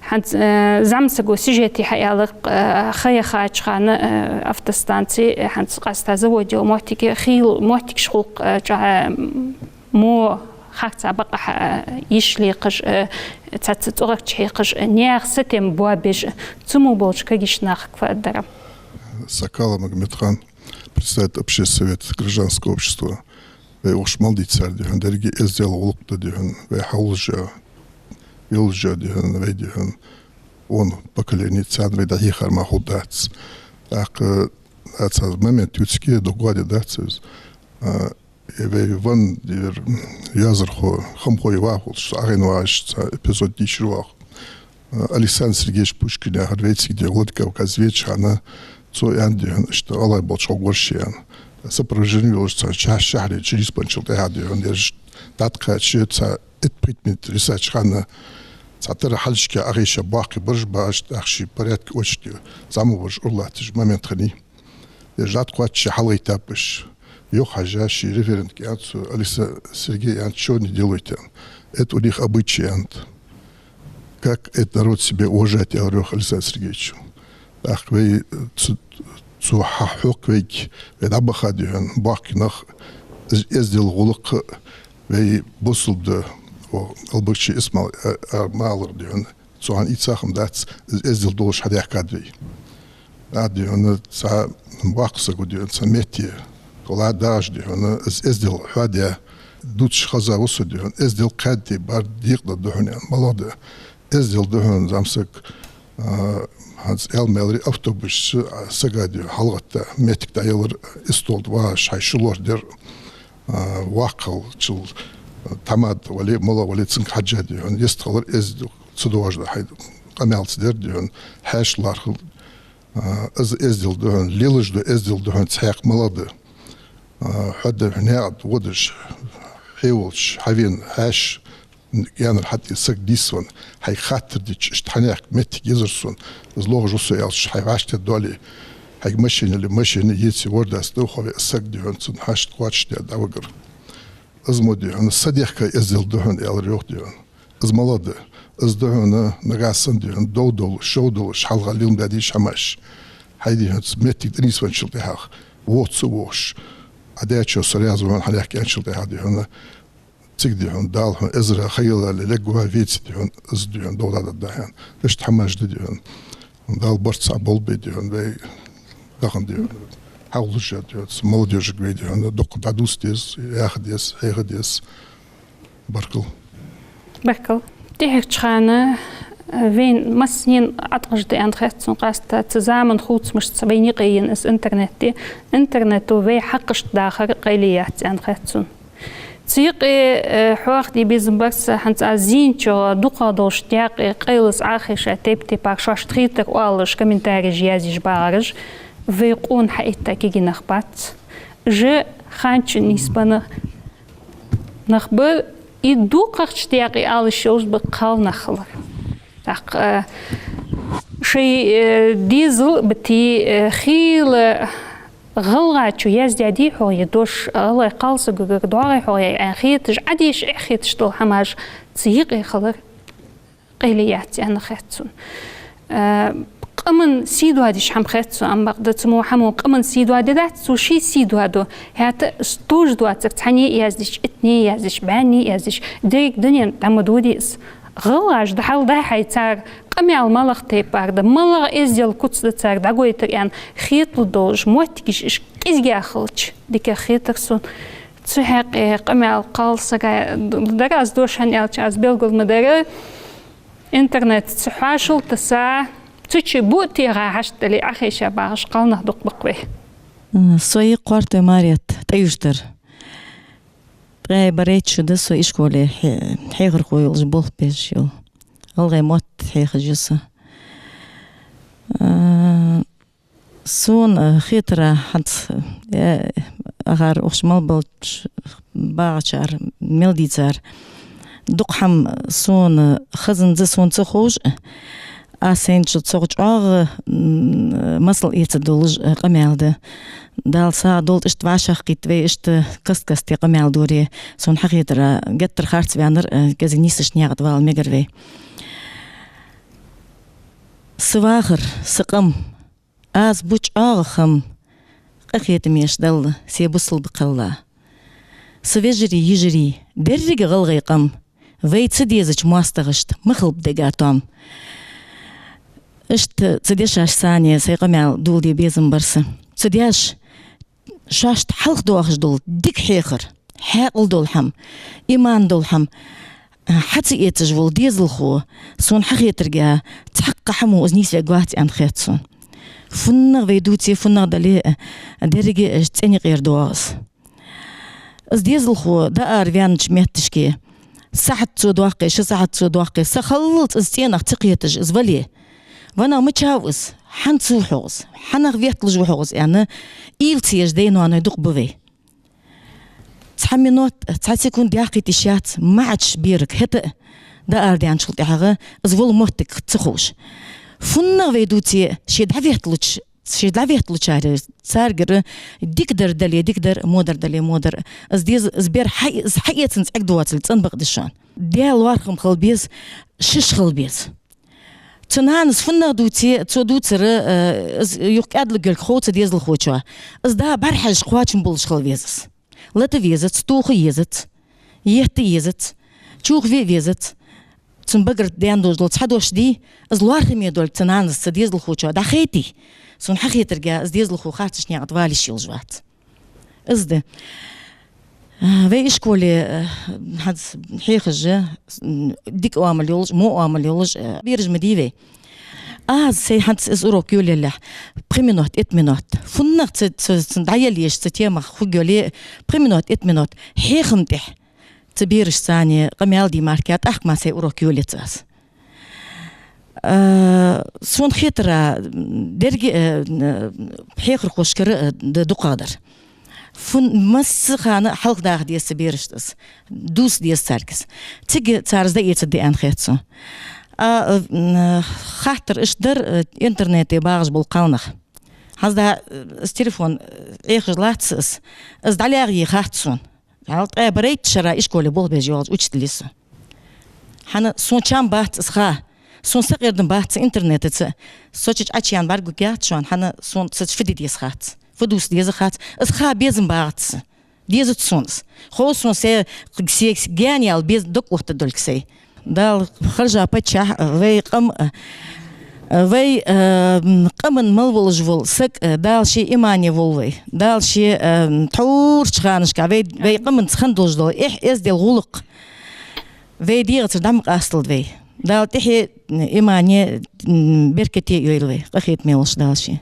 ХӀанз, э, зӀамсаго сюжете хьааьлар, э, ха яхача хана, э, автостанце, э, хӀанз къаьстта заводе йола моттиг, хийла моттигаш хул-кх, э, чӀоагӀа, э, мо харцахьа бакъахьа, э, йиш лекхаш, э, цхьацца цӀогӀарча хьекхаш, э, наьха сатем боабеш, цу мо болча кагийча нахага фу аргдар Ӏа? Сакалов Магомедхан, председатель общественного совета гражданского общества. Вай укх чу мел дийцар да хьона, деррига эздел, гӀулакх да хьона, вай хьалха йолаш да хьона, вай да хьона, он поколени царна вай дӀахьехар мара хургдац. ТӀаккха, э, цхьа момент ювцаргья, догадедац из. А, Э, вай венна дер йоазонхо, хамхой вахалц, Ӏохайна вагӀаш цхьа эпизод дийшар оаха. Александр Сергеевич Пушкин яхар вайцига, дий хьона, Владикавказ венача хана, цо аьннад, дий хьона, иштта гӀалгӀай болча хьогӀорш ян. Сопровождени йолаш цхьан ша-, шахьаре чуриспанчул тӀехьа, дий хьона, ераш дӀатӀакхаьчача, цхьа итт-пхийтта минут висача хана, цхьатарра хьалхашка Ӏохайша боккхий бараш ба уж, тӀаккха ший порядке очереде зӀамагӀбараш ура латташ момент хиннай. Ераш дӀатӀакхоачача хьалгӀайттаб уж. Юха хьежача, ший референтага аьннад цо: «Александр Сергеевич, аьннад, чего не делаете? Это у них обычай, аьннад. Как этот народ себя уважает?» — аьлар йоах Александр Сергеевича. ТӀаккха вай цу, цу хьа-, хьокхавайга вай дӀабаха, дий хьона, боккхий нах, эз-, эздел гӀулакх вай бусалба да, о, Албакчи Исмаил, а, а, ма аллара, дий хьона, цу хьан ийца хӀама дац, из эздел долаш хьадаьхкад вай. А, дий хьона, цхьа боккха саг ва, дий хьона, цхьа метте, тхо ладагӀаш, дий хьона, из эздел хьоадаь, дувцаш хеза ва со, дий хьона, эздел кхаьдде бар декъа да, дий хьона, аьнна, малагӀа да. Эздел, дий хьона, зӀамсаг, а, хӀанз аьлча мел автобусаца, а, сага, дий хьона, хьалгӀатта, моттиг дӀаялар, истол тӀа вагӀаш, хьай шу лорадер, а, воккхал, чул, а, тхьамада вале, малагӀа вале, цунга хьежжа, дий хьона, йистхилар, эздел ца доагӀаш да хьай къамаьл ца дер, дий хьона, хьаьша лархӀал, а, из эздел да хьона, лелаш да эздел да хьона цхьаькха малагӀа да. А, хьо да хьона наькъа тӀа водаш, хье волча, хьавена, хьаьша гаьнара хьатӀавена саг нийсвенна, хьайга хаттар дича, иштта хьанехк моттиг езар сона, из лохаш ва со аьлча, хьай вӀаштӀехьадоале, хьайга машина яле, машина еце, вордаца дӀаваха ве саг, дий хьона, цун хьашт кхоачашдаь дӀавигар. Из мо, дий хьона, са дехка эздел да хьона, аьлар йоах, дий хьона. Из малагӀа да? Из да хьона, нагахьа санна, дий хьона, дов долаш, шов долаш, хьалха леладаь дезаш хӀамаш. Хьай, дий хьона, цу моттиге тӀанийсвенначул тӀехьагӀа, воха ца вохаш, Ӏа даьчоа со раьза ва хьона хьанехк аьнначул тӀехьагӀа, дий хьона, цига, дий хьона, Дала хьона эзар ха ялале лергва веце, дий хьона, из, дий хьона, дов дӀадода хьона. Иштта хӀамаш да, дий хьона. Дала барт цхьа болба, дий хьона, вай тахан, дий хьона, хьалхашка, дий хьона, молодёжага вай, дий хьона, дукха дӀадувца деза, яха деза, хьеха деза. Баркал. Баркал. ТӀехьарча хана, э, вайна массанена Ӏаткъаш да аьнна хет сона, къаьстта цу заман хувцамашца вайна юкъе енна из интернет да. Интернето вай хьакъашта дахар къайле яц аьнна хет сона. Цу юкъе, э, хьоахаде безам бар са, хӀанз аз зийначох дукхагӀа долча даькъе къайлаца Ӏохайша, тайп-тайпара шоашта хетар оалаш, комментареш язъеш багӀараш вай къона хьаэтта кагий нах бац. Уж ханчу нийсбенна нах бар, из дукхагӀча даькъе ала йиш йолаш ба кхалнах хилар. ТӀаккха, э, шоай, э, дезал битий, э, хийла гӀалгӀачо яздаьдий хьогӀ ер дош, гӀалгӀай кхалсагагара доагӀий хьогӀ ер аьнна хеташ, Ӏадеша эхь хеташ дола хӀамаш цу юкъе хилар къайле яц аьнна хет сона. Э, къаман сий доадеш хӀама хет сона, амма бакъда цу мо хӀамо къаман сий доаде дац, цо ший сий доаду. ХӀаьта товш доацар цхьанне яздича, иттанне яздича, бӀаьнне яздича, деррига дунен тӀа ма доде из. ГӀалгӀаш да хьалдахьай цар къамаьл малагӀа тайпара да, малагӀа эздел куц да цар дӀагойтар аьнна хеталуш долаш моттигаш уж кӀезигагӀа хилча, дикагӀа хетар сона. Цу хьакъехьа къамаьл кхалсага дар, аз дош хӀана аьлча, аз белгал ма дарра, интернетаца хьоашал тесса, цу чу буъ тӀера хьашт дале, Ӏохайша багӀаш кхалнах дукха ба-кх вай. М, со я Кхоартой Маретта, ТӀаюждар. Ткъаь берхӀийтта шу да со ишколе хье-, хьехархо йолаш болх беш йола. ГӀалгӀай мотт хьехаш я со. А, сона, а, хетар хӀанз, э, акхар укх чу мел болча багӀачар мел дийцар. Дукха хӀама сона хезанза, сона ца ховш, аз сайначул цох чӀоагӀа, м, масал эца долаш, э, къамаьл да. Дала сагӀа долда, иштта вӀашагӀкхийтта вай, иштта каст-касте къамаьл доре. Сона хьахетар, геттара харц ваьннар, э, кӀезига нийсача наькъа тӀа вала мегар вай. Са вахар, са къам, аз бу чӀоагӀа хам, къахетамаш Далла, се бусалба кхелла. Са вежарий, йижарий, деррига гӀалгӀай къам, вай ца дезача моастагӀашта ма хилба дега тоам. Иштта цу дешашца сай къамаьл доладе безам бар са. Цу даьша шоашта хьалха доахаш дола дика хьехар, хьаькъал дола хӀама, иман дола хӀама, а, хьа ца эцаш вола дезалхо, сона хьахетарга, цхьаккха хӀамо из нийсвергвац аьнна хет сона. ФуннагӀа вай дувце, фуннагӀа дале а, деррига а цӀен юкъера доагӀа из. Из дезалхо дӀаараваьннача метташке сахьат цо доаккхе, ши сахьат цо доаккхе, са халлалца из цӀенах ца кхеташ, из вале. Ванах мичав из, хьанца ва хьогӀ из, хьанах ветталуш ва хьогӀ из аьнна, уйла ца еш дай-ноаной дукха ба вай. Цхьа минот, цхьа секунд яьккхийта йиш яц маӀача берага, хӀаьта а дӀаарадаьнначул тӀехьагӀа из вола моттиг ца ховш. ФуннагӀа вай дувце, ше дӀаветталуча, ше дӀаветталучарех, царгара дикадар дале дикадар, водар дале водар. Из деза, из бер хьа-, из хьаэцанза Ӏергдоацалга цӀена бакъда шоана. Даьла лоархӀам хила беза, шиш хила беза. Цу нанас фуннагӀа дувце, цо дувцар, э, из юха кӀаьдлуш йолга хов цу дезалхочоа. Из да бӀарахьежача кхоачам болаш хила веза из. Лата везац, тоха езац, етта езац, чувхаве везац. Цун багара даьнна долаш дола цхьа дош дий, из лоархӀаме долга цу нанас, цу дезалхочоа дӀахайтий, сона хьахетарга, из дезалхо харцача наькъа тӀа вала йиш йолаш вац. Из да. А, вай ишколе, а, хӀанз хьехаш, м, дика оамал йолаш, во оамал йолаш, а, бераш ма дий вай. Аз сай хӀанз из урок йолаялалехь, пхи минот, итт минот. ФуннагӀа цу, цу, цу дӀаяла езаш, цу темах хургйоле, пхи минот, итт минот. Хьехам тӀехьа цу берашца къамаьл де мара, тӀаккха мара сай урок йолаец аз. А, сона хетар, деррига, а, хьехархошкара, а, д-, дукхагӀдар. Фун-, массахана хьалхадаха деза цу берашта из, дувца деза царга из. Цига цар из дӀаэцаргда аьнна хет сона. А, м, хаттар иштта дар, а, интернете багӀаш бола кхалнах. ХӀанз да, а, из телефон, а, Ӏехаш латт из, из дӀалаьгӀа е хац сона. Хьал ткъаь берхӀиттара шера ишколе болх беш йоагӀача учителе со. ХӀана, сона чам бац из ха. Сона сакъердам бац цу интернетаца. Со чу Ӏочуяьнна бӀаргагургьяц шоана, хӀана, сона цу чу фу де деза хац. Фу дувца деза хац. Из ха безам багӀац са. Дезац сона из. Хов сона се, се, се гаьна яла безам дог оттадолга сай. Дала харжа паччахь, вай къам, вай, э, м, къаман мел волаш вола саг, э, Дала ший имане волва вай. Дала ший, э, м, тхьовра ханашка вай, вай къаманца хинна долаш дола эхь, эздел, гӀулакх вай дегӀацара дӀа ма къасталда вай. Дала тӀехье, м, имане, м, беркате йойла вай. Къахетаме волаш Дала ший.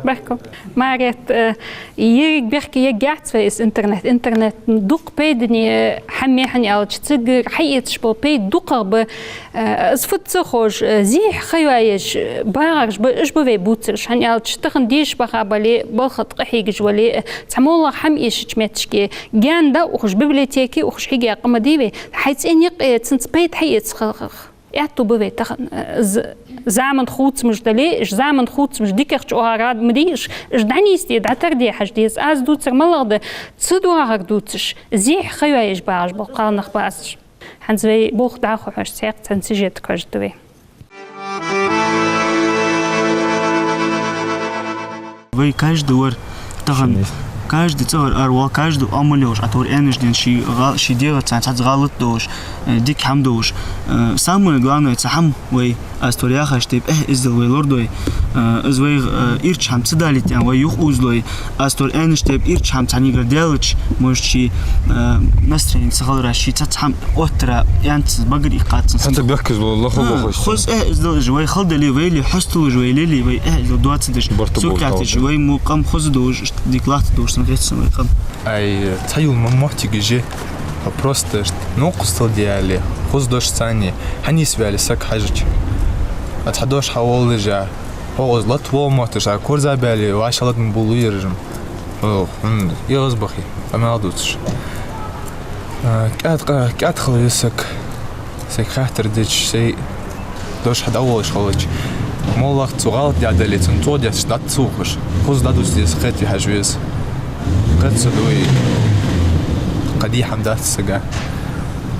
Баркал. Марет, э, еррига бехке ергьяц вай из интернет. Интернет дукха пайдане хӀама я, хӀана аьлча цигара хьаэцаш бола пайда дукхагӀа ба. Э, из фуд ца ховш, э, зехьа ха йоаеш, э, багӀараш ба, уж ба вай бувцараш. ХӀана аьлча тахан деша баха бале, балха тӀа къахьегаш вале, э, цхьа моллагӀа хӀама эшача моттиге, гаьна дӀаухаш, библиотеке ухаш хьега къа ма дий вай. Хьай цӀен юкъе цунца пайда хьаэца ха-, ха-, аьттув ба вай тахан, э, з-, заман хувцамаш дале, уж заман хувцамаш дикагӀча оагӀорахьа ма дий уж, уж дӀанийсде, дӀатарде хьажа деза. Аз дувцар малагӀа да, ца доагӀар дувцаш, зехьа ха йоаеш багӀаш бола кхалнах ба аз. ХӀанз вай болх дӀахо хьожаш цхьаькха цхьан сюжета кхожаргда вай. Вай каждый вар тахан, конечно, каждый цӀагӀара аравоал, каждый оамал йолаш, а тхьовра аьннача денз ший гӀа-, ший дегӀаца цхьацца гӀалат долаш, э, дика хӀама долаш. Э, самое главное, цхьа хӀама вай, аз тхьовра яхача тайпара, эхь, эздел вай лорадой. Э, из вайга, э, ирча хӀама ца далийта аьнна вай юхаозалой. Аз тхьовра аьннача тайпара ирча хӀама цхьаннегара даьлча, может, ший, э, настроени ца хиларах, ший цхьацца хӀама оттарах, аьнна цунца багара иккхад цунца. ХӀанз бехказло лохо. А, лохо хоза, эхь, эздел уж вай хала дале, вай ле, хьасталуш вай леле, вай, эхь, эздел доацадеш. Барт цу болтал каьхаташ да. Вай мо къам хоза долаш, дика латта долаш санна хет сона вай къам. Ай, цхьа йола мо-, моттиг я уж, просто ш-, новкъостал де аьле, хоза дош царна, хьанийсваьле саг хьажача. А цхьа дош хьавоаллаш а, хьо из лата вола мотташ а, корзагӀбаьле, вӀашагӀлатта ма бовлу ераш-м. О, хӀана, эгӀазбахе, къамаьл дувцаш. А, кӀаьд-, кӀаьд хила веза саг. Сай хаттар дича, сай дош хьадӀаволлаш хилча, моллагӀа цо гӀалат даь дале, цунна цӀогӀа детташ дӀа ца ухаш, хоза дӀадувца деза, кхетаве хьажа веза. Кхета ца дой, кхы де хӀама дац сага.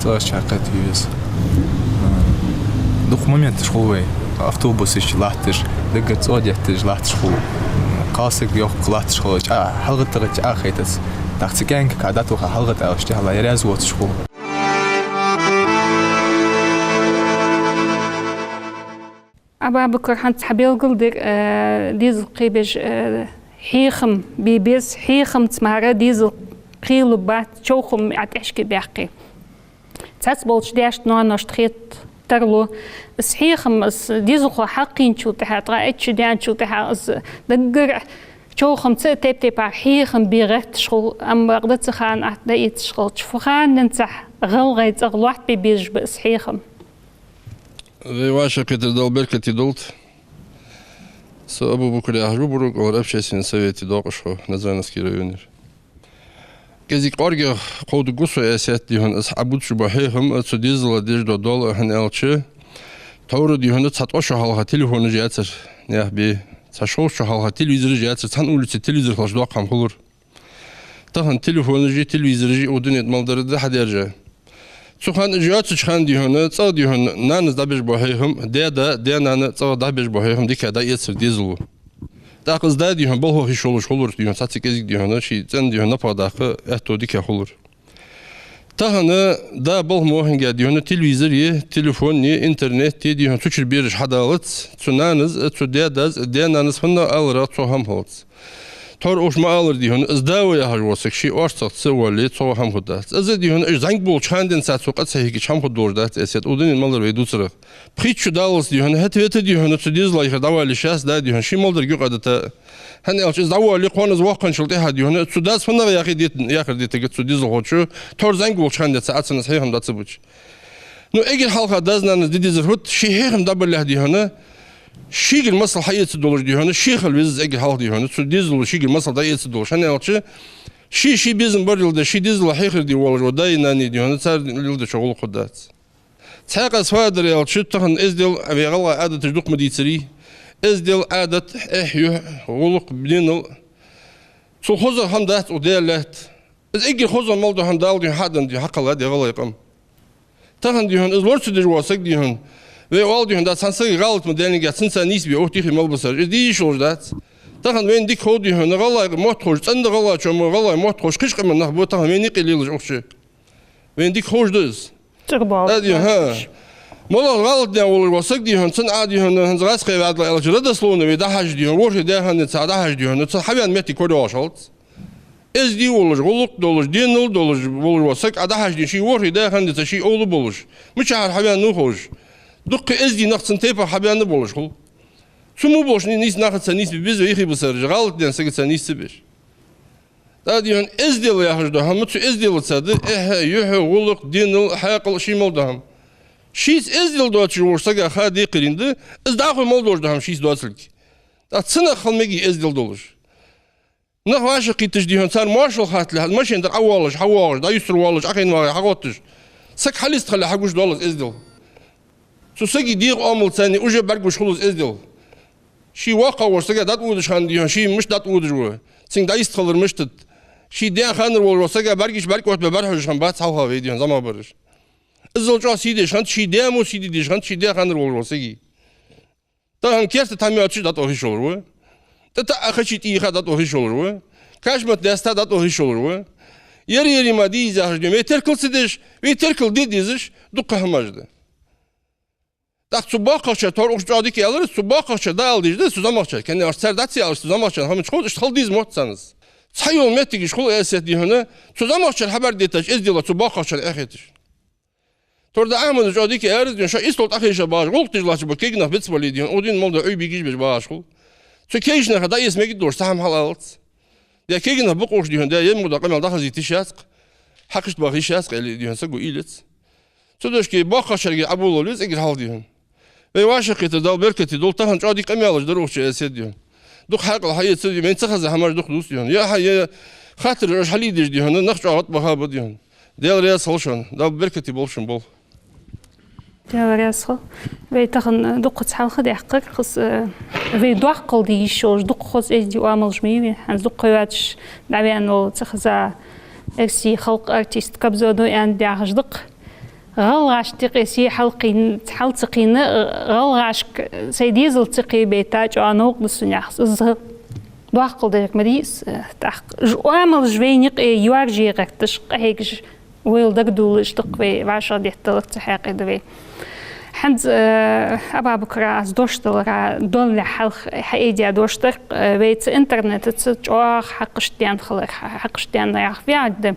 ЦӀагӀарча кхетаве веза. Дукха моменташ хул вай, автобуса чу латташ, даггара цӀогӀа детташ латташ хул. Кхалсаг йоккха латташ хилча, а, хьалгӀаттагӀа чу а хайтац. ТӀаккха цу кӀаьнка кхы дӀатоха хьалгӀатта аьлча, тӀехьа лаьряза воацаш хул. Абабукар, хӀанз хьабелгалдир, э, дезал кхебеш, э, хьехам бе беза, хьехамца мара дезал кхелургбац, човхам а тӀехьашка баьккхе. Цхьацца болча даьшта, ноаношта хетар тарлу. Из хьехам, из дезалхо хьалкхийначул тӀехьагӀа, ткъаь итт шу даьнначул тӀехьагӀа, из даггара Човхамца тайп-тайпара хьехам бе гӀерташ хул, амма бакъда цу хана атта дӀаэцаш хилча, фу ханненцахь гӀалгӀай цӀагӀа лоаттабе безаш ба из хьехам? Вай вӀашагӀкхетар Дала беркате долда. Со Абу-Бакр яхаш ва, Бурукъалара общественный совета доакъашхо Назрановский районера. КӀезига кӀоаргагӀа кховдаш ва со, Эсет, дий хьона, аз хьабувцаш бола хьехам, цу дезала деш дола дола, хӀана аьлча, товра, дий хьона, цхьа ткъо шу хьалха телефонаш яцар наьха бе, цхьа шовзткъа шу хьалха телевизораш яцар, цхьан улице телевизор хилча доккха хӀама хулар. Тахан телефонаш а, телевизораш а, укх дунен тӀа мел дар да хьадаьржа. Цу хана уж йоацача хана, дий хьона, цӀагӀа, дий хьона, нанас дӀабеш бола хьехам, даь-да, даь-нана цӀагӀа дӀабеш бола хьехам дика дӀаэцар дезало. ТӀаккха из да, дий хьона, балхах йиш йолаш хулар, дий хьона, цхьацца кӀезига, дий хьона, ший цӀен, дий хьона, напагӀа даккха аьттув дика хулар. Тахан да балха мо хиннад, дий хьона, телевизор я, телефон я, интернет я, дий хьона, цу чура бераш хьадалац, цу нанас, цу даь-дас, даь-нанас хӀанна аларах цо хӀама хилац. Тхьовра уж ма аллара, дий хьона, из да ва яхаш вола саг ший орцагӀца вале, цо хӀама хургдац. Из, дий хьона, уж зӀамига болча хана денз цо къа ца хьегича хӀама хургдолаш дац, Эсет, укх дунен мел дар вай дувцарах. Пхийтта шу даллалца, дий хьона, хӀаьта-вета, дий хьона, цу дезала юхера дӀавалийта йиш яц, да, дий хьона, ший мел дарга юкъе дӀатӀа. ХӀана аьлча, из дӀавоале, кхоана из воаккханчул тӀехьагӀа, дий хьона, цу дас хӀанах яхе дит-, яхар дитаргья цу дезалхочо, тхьовра зӀамига волча хана денз цо цунна из хьехам дӀа ца буча. Ну, эггара хьалха дас-нанас де дезар фуд, ший хьехам дӀабалехь, дий хьона, шийгара масал хьаэца долаш, дий хьона, ше хила веза из эггара хьалха, дий хьона, цу дезало шийгара масал дӀаэца долаш. ХӀана аьлча, ше ший безам бар леладеш, ший дезала хьехар де воаллаш вола даи нанеи, дий хьона, цар леладечох гӀулакх хургдац. Цхьаькха аз фу дар аьлча, тахан эздел, вай гӀалгӀай Ӏадаташ дукха ма дийцарий. Эздел, Ӏадат, эхь-юхь, гӀулакх, денал. Цул хоза хӀама дац укх Даьла лаьтта. Из эггара хоза мел дола хӀама Дала, дий хьона, хьаденна, дий хьона, хьакхелла да гӀалгӀай къам. Тахан, дий хьона, из лора ца деш вола саг, дий хьона, вай оал, дий хьона, да цхьан сага гӀалат ма даьннагахь, цунца нийса бе, укх тӀехьа мел ба сар. Из де йиш йолаш дац. Тахан вайна дика хов, дий хьона, гӀалгӀай мотт ховш, цӀена гӀалгӀачоа мо гӀалгӀай мотт ховш, кхыча къаман нах ба тахан вайна юкъе лелаш укх чу. Вайна дика ховш да из. ЦӀагӀа боал. Да, дий хьона, хӀа. МалагӀа гӀалат даь волаш вола саг, дий хьона, цун Ӏа, дий хьона, хӀанз гӀазкхий ваьдла аьлча, родословни вай дӀахьажа, дий хьона, ворхӀе даь хана денз цо дӀахьажа, дий хьона, цун хьавена моттиг корайоалаш хилац. Эздий волаш, гӀулакх долаш, денал долаш волаш вола саг Ӏа дӀахьажа, дий хьона, ший ворхӀе даь хана денз цо ший овла болаш, мичахьара хьавена ва ховш, дуккха эздий нах цун тайпах хьабаьнна болаш хул. Цу мо болча ни-, нийса нахаца нийса бе беза вай хи бисараш, гӀалат даьнна сагаца нийса ца беш. ТӀаккха, дий хьона, эздел яхаш дола хӀама, цу эзделаца да эхь, юхь, гӀулакх, денал, хьаькъал, ший мел дола хӀама. Шийца эздел доацаш волча сага ха декхарийна да, из дӀахо мел долаш дола хӀама шийца доацилга. ТӀаккха цу наха хила мег эздел долаш. Нах вӀашагӀкхийтача, дий хьона, цар моаршал хаттале, машен тӀара Ӏовоалаш, хьавоагӀаш, дӀаюстара воалаш, Ӏохайна вагӀе хьагӀотташ, саг хьалистхиле хьагуш доалл из эздел. Цу сага дегӀа оамал царна уже бӀаргагуш хул из эздел. Ший воккхагӀа волча сага дӀатӀаводача хана, дий хьона, ший мишта дӀатӀаводаш ва, цунга дӀайистхилар мишта да. Ший даь ханара волаш вола сага бӀаргаш бӀарга оттабе бӀарахьожаш хиннабац хьалха вай, дий хьона, зӀамагӀбараш. Иззал чӀоагӀа сий деш хиннад ший даь мо, сий де дезаш хиннад ший даь ханара волаш вола сага. Тахан керта тӀа хӀама йоацаш дӀатӀаваха йиш йолаш ва. ТӀатаӀа хачий тӀехьа дӀатӀаваха йиш йолаш ва. Кашамат даьста дӀатӀаваха йиш йолаш ва. Ер-еррига ма дий из яхаш, дий хьона, вай теркал ца деш, вай теркал де дезаш, дуккха хӀамаш да. ТӀаккха цу боккхагӀчар, тхьовра укх чу чӀоагӀа дика аьлар, цу боккхагӀчар дӀаала дезаш да цу зӀамагӀчар. ХӀана аьлча цар дӀа ца аьлча, цу зӀамагӀчар хӀама чу ховш, иштта хила деза мотт царна из. Цхьайола моттигаш хул, Эсет, дий хьона, цу зӀамагӀчар хьабӀаргадайтача эздела цу боккхагӀчар Ӏехеташ. Тхьовра да Ахьмада чӀоагӀа дика аьлар, дий хьона, шоай истол тӀа хьежа багӀаш, гӀулакх деш латташ бола кегий нах бицбале, дий хьона, укх дунен мел дола Ӏуйре бегаш беш багӀаш хул. Цу кегийча наха дӀаэца мегаргдолаш цхьа хӀама хьалалац. Даь кегий нах ба-кх уж, дий хьона, даь ер мо дола къамаьл дӀахазийта йиш яц-кх, хьакхашта баха йиш яц-кх, аьле, дий хьона, саго уйла ец. Цудухьа боккхагӀчарга Ӏобовлавала веза эггара хьалха, дий хьона. Вай вӀашагӀкхетар Дала беркате долда, тахан чӀоагӀа дика къамаьлаш дар укх чу, Эсет, дий хьона. Дукха хьаькъал хьаэцар, дий хьона, вайна ца хеза хӀамаш дукха дувц, дий хьона. Е хьа-, е хаттараш хьалийдеш, дий хьона, нах чӀоагӀа гӀатӀабаха ба, дий хьона. Даьла раьза хилва шоана, Дала беркате болба шун болх. Даьла раьза хилва. Вай тахан дуккхаза хьалха даьккхар, хӀанз, э, вай доккхал де йиш йолаш дуккха хоза эздий оамалаш ма йий вай. ХӀанз дукха ха йоацаш дӀаваьнна вола, ца хеза, эрсий халкъа артист Кобзона Ӏаьнда яхаш да-кх. ГӀалгӀашта юкъе се хьалкхийна, хьал ца кхийна, гӀалгӀашка сай дезал ца кхебайта чӀоагӀа новкъа да сона, яхаш. Из доккхал дерг ма дий из, э, тӀаккха. Уж оамалаш вайна юкъе йоаржае гӀерташ, къахьегаш, вайла дагадоалаш да-кх вай, вӀашагӀдетталар цу хьакъехьа да вай. ХӀанз, э, Абабукара аз дош далара, донлехь хьалха хьаайдаь дош дар-кх, э, вай цу интернетаца чӀоагӀа хьакхашта даьнна хилар, хьа-, хьакхашта даьнна яхар фу яхилга да.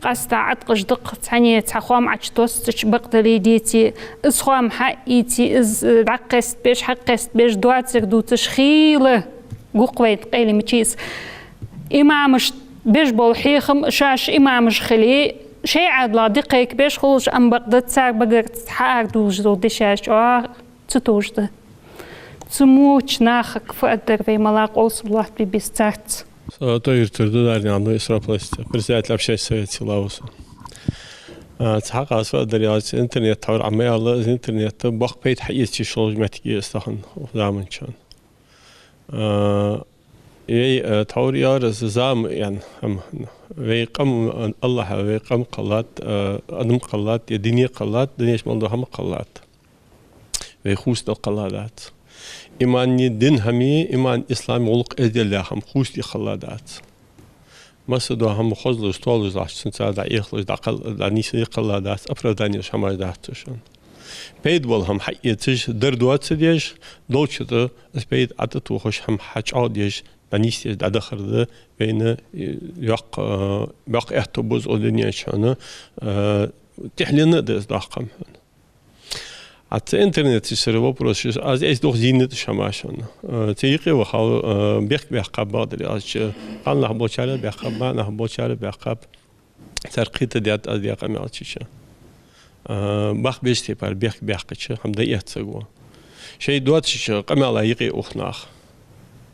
Къаьстта Ӏаткъаш да-кх, цхьанне цхьа хоам Ӏочутоссача бакъдолаш деце, из хоам хьаийце, из, э, дӀакхестабеш, хьакхестабеш, доацар дувцаш хийла. Гух вайна къайле мичийс. Имамаш беш бола хьехам, шоаш имамаш хиле, шоай Ӏаьдала дикхайкабеш хулаш, ам бакъда цар багара хьаардувлаш дола дешаш чӀоагӀа ца товш да. Цу моча нахага фу аргдар вай, мала къовсам лоаттабе беза царца? Со тӀехьа тӀара да дарнянну Исроф Ласти, председатель общественного совета села ва со. А, цхьа хӀама аз фу аргдар аьлча, интернет тхьовра Ӏа ма аьлла, из интернета боккха пайда хьаэца йиш йолаш моттиг я из тахан, укх заман чу. А, вай, а, тхьовра яр из зама, ян, хӀама, вай къам, Аллахӏа вай къам кхеллад, а, адам кхеллад, е дуне кхеллад, дунен чу мел дола хӀама кхеллад. Вай хувцадала кхелла дац. Имани дин хӀамеи, иман ислам гӀулакх эздел яха хӀама хувцаде кхелла дац. Масса дола хӀама хозлуш, толуш лахьча цунца дӀаэхалуш, дӀакхел-, дӀанийсде кхелла дац, оправдани йолаш хӀамаш дац цу шун. Пайда бола хӀама хьаэцаш, дар доацаш деш, долча тӀа из пайда ӀотӀатохаш, хӀама хьачӀоагӀдеш, дӀанийсдеш, дӀадахар да вайна, э, йоккха, э, боккха аьттув ба из укх дунен чу хьона, э, тӀехьленна а да из доккха хӀама хьона. А цу интернета чура вопрос шу, аз эс дох зийнад шамашан. Э, цу юкъе вахал, э, бехк баьккхаб бакъдар аьлча, кхалнах болчара баьккхаб, маӀа нах болчара баьккхаб. Цар кхетадаьд аз даь къамаьл чу. Э, бакъ беш тайпара бехк баьккхача, хӀама дӀаэцаргва. Шоай доацача къамаьла юкъе ух нах.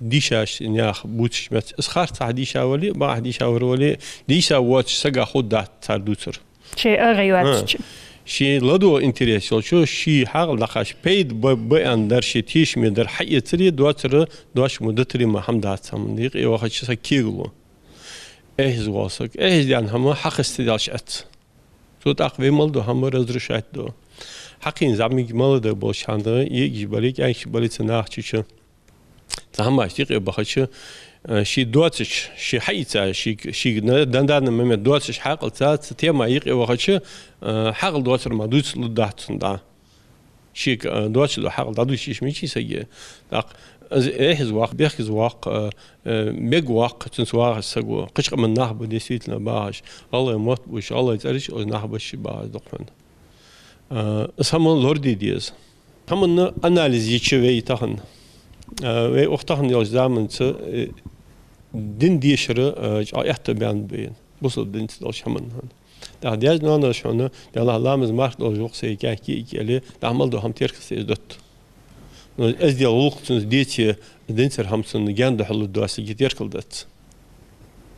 Дийшача наьха бувцаш меца. Из харцахьа дийша вале, бакъахьа дийша вар вале, дийша воацача сага ховргдац цар дувцар. Шоай ара йоацача. А. Ший ладувгӀа интерес йолча, ший хьаькъал дӀакхача, пайда ба-, ба аьнна дар, ший тешаме дар хьаэцаре, доацар, доацаш мо дитаре мара хӀама дац хӀама. Юкъе вахача саг кегалу. Эхь из вола саг. Эхь из даьнна хӀама хьахестадаьлча эц. Цо тӀаккха вай мел дола хӀама разрушать ду. Хьакхийна зӀамига молодой болча хана, йиӀигаш бале, кӀаьнкаш бале цу наха чу. Цу хӀамашта юкъе бахача, э, ше доацача, ше хьаийца, шийга, шийга на, дан данный момент доацача хьаькъалца, цу тема юкъе вахача, э, хьаькъал доацар мара дувца лургдац цунна дӀа. Шийга, э, доацаш дола хьаькъал дӀадувцаш йиш мичай сага. ТӀаккха из эхь из ваккха, бехк из ваккха, э, э, мег ваккха, цунца вагӀаш саг ва. Кхыча къаман нах ба действительно багӀаш. ГӀалгӀай мотт бувцаш, гӀалгӀай цӀераш йолаш нах ба ший багӀаш дукха хьона. Э, из хӀама лораде деза. ХӀаманна анализ йича вай тахан. Э, вай укх тахан йолча заманца, э, дин дешара, э, чӀоагӀа аьттув баьннаб вайна. Бусалба динца долча хӀаманна хьона. ТӀаккха даьша-ноаноша хьона, Даьллахь, ламаз марха долаш ва-кх са кӀаьнк, кӀаьнк аьле, тӀаккха мел дола хӀама теркал ца эздетт. Но эздел, гӀулакх цунца деце, динцара хӀама цунна гаьна духьал лургдоацилга теркал дац.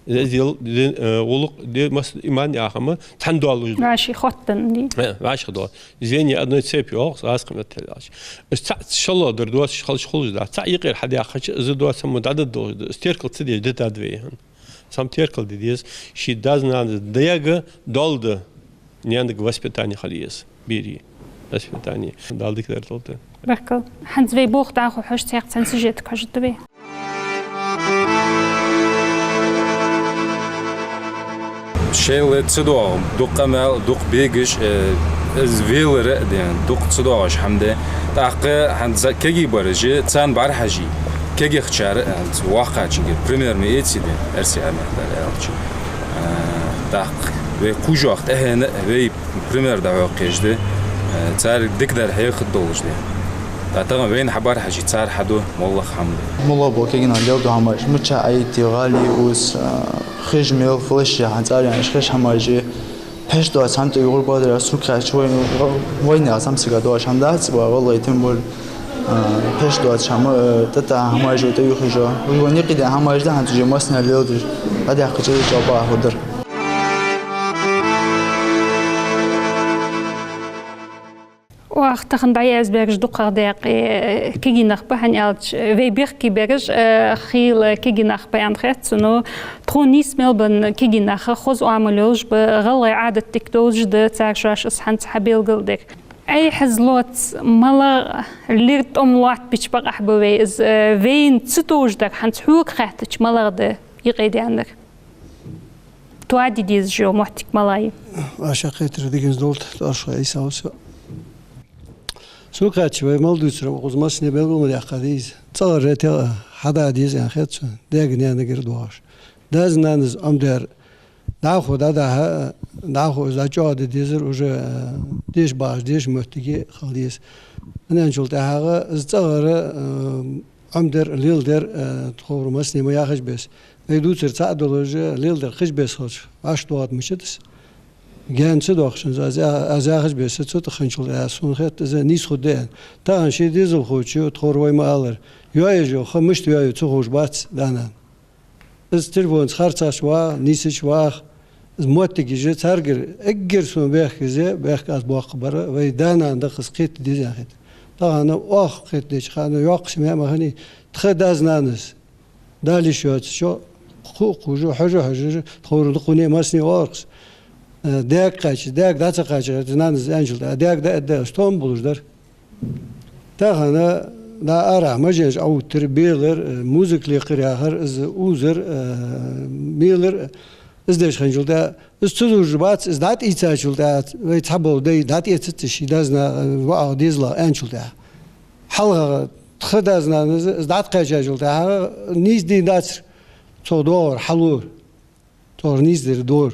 Эздел, дин, э, гӀулакх, де, мас-, иман яха хӀама цхьана доаллаш да. ВӀаший хоттаденна, дий? Э, вӀаший дола. Звенья одной цепи йоах, аз кхы меттел аьлча. Из цхьаъ шоллагӀа дар доацаш хилча хулаш дац. Цхьаъ юкъера хьадаьккхача, из доаца хӀама дӀадаргдолаш да. Из теркал ца деш дитад вай хьона. Сам теркал де деза, ший даьга-наьнага даьга дола да, наьнага воспитание хила еза, берий воспитание. Дала дика дар долда. Баркал. ХӀанз вай болх дӀахо хьожа, цхьаькха цхьан сюжетага хьожаргда вай. Шоайла ца доагӀа, дукха къамаьл, дукха бегаш, э, из велара а ден, дукха ца доагӀаш хӀама да. ТӀаккха хӀанз кегий бараш, царна бӀарахьажий. Кегийчар а, воккхачунгара пример ма эций вай, эрсий хӀамах дар аьлча. А, тӀаккха вай кхувш ваха тӀехьенна а, вай пример дӀахьокхаш да, а, царга дика дар хьехаргдолаш да. ТӀаккха тахан вайна хьабӀарахьажий, цар хьаду моллагӀа хӀама. МоллагӀа бола кегий нах леладу хӀамаш, мичахьа Ӏайти, гӀали, ус, а, хиш мел флеш яхьан цӀар яьннаш хиш хӀамаш, пхьош доаца хӀама тӀаювхар, бакъдар аьлча, сога хаьттача, вайна, вайна яха цхьан сага доагӀаш хӀама дац, ва, валлахӀи, тем более, а, пхьош доаца хӀама, а, тӀатӀа хӀамаш тӀаювхаш. Уж вайна юкъе даьнна хӀамаш да, хӀанз уже массане леладеш, дӀадаьккхача из чӀоагӀа бахьа дар. Оаха тахан дӀаязбаьраш дукхагӀа даькъе, э, кегий нах ба, хӀана аьлча, вай бехке бераш, э, хийла кегий нах ба аьнна хет сона, но тхона нийсса мел ба кегий нах, хоза оамал йолаш ба, гӀалгӀай Ӏадат дика долаш да, цар шоаш из хӀанз хьабелгалдир. Ӏайха из лоаца малагӀа лир тӀом лоаттабича бакъахьа ба вай из, э, вайна ца товш дар хӀанз хьога хаьттача малагӀа да юкъедаьннар? Тоаде дезаш йола моттиг малагӀа я? Вай шоай кхетар дигинза долда, тӀоаршхой Ӏийса ва со. Сога хаьттача, вай мел дувцар, укхаза массане белгал ма даьккха деза. ЦӀагӀара тӀа хьада деза аьнна хет сона, даьга-наьнагара доагӀаш. Даьс-нанас Ӏомадаьр дӀахо дӀадахьа, дӀахо из дӀачӀоагӀде дезар уже, э, деша багӀаш, деша моттиге хила деза. ХӀана аьлча цул тӀехьагӀа из цӀагӀара, э, Ӏомадар, леладар, э, тховра массане ма яхаш беса. Вай дувцар цаӀ долаш, леладар кхы беса хилча, вӀаши доагӀа мичад из. Гаьна ца доахаш, аз, аз яхаш беса, цу тӀа хинначул тӀехьагӀа сона хет из нийса хургда аьнна. Тахан ший дезалхочо, тховра вай ма аллара, йоаеш йола ха мишта йоаю ца ховш бац да-нана. Из телефонца харцахьа вагӀа, нийсача вагӀа, из моттигаш царгара эггара сона бехказа, бехк аз боаккхаргбар, вай да-нана даха из кхетаде деза аьнна хет. Тахан оаха кхетадеча хана йоккхача маӀа ма хиннай, тха дас-нанас, Дала йиш йоацача, кху-, кхувш, хьожаш, хьожаш, тховра дукха вай массане оаларах. Э, даьга кхаьча, даьга дӀа ца кхаьча, нанас аьнначул тӀехьагӀа, даьга дӀа а даьлча, тоам болаш дар. Тахан, да, арахьа маженаш Ӏоувттар, белар, э, музыка лекхар яхар, из узар, э, мелар, из деш хинначул тӀехьагӀа, из ца дувш бац, из дӀатӀаийцачул тӀехьагӀа, вай цхьабола дай дӀатӀаэцац ший дас-нана, э, воӀах, дезалах аьнначул тӀехьагӀа. Хьалха тха дас-нанас из дӀатӀакхаьчачул тӀехьагӀа, нийса дийна дацар цох доагӀар, хьалора. Цох нийсдер дора.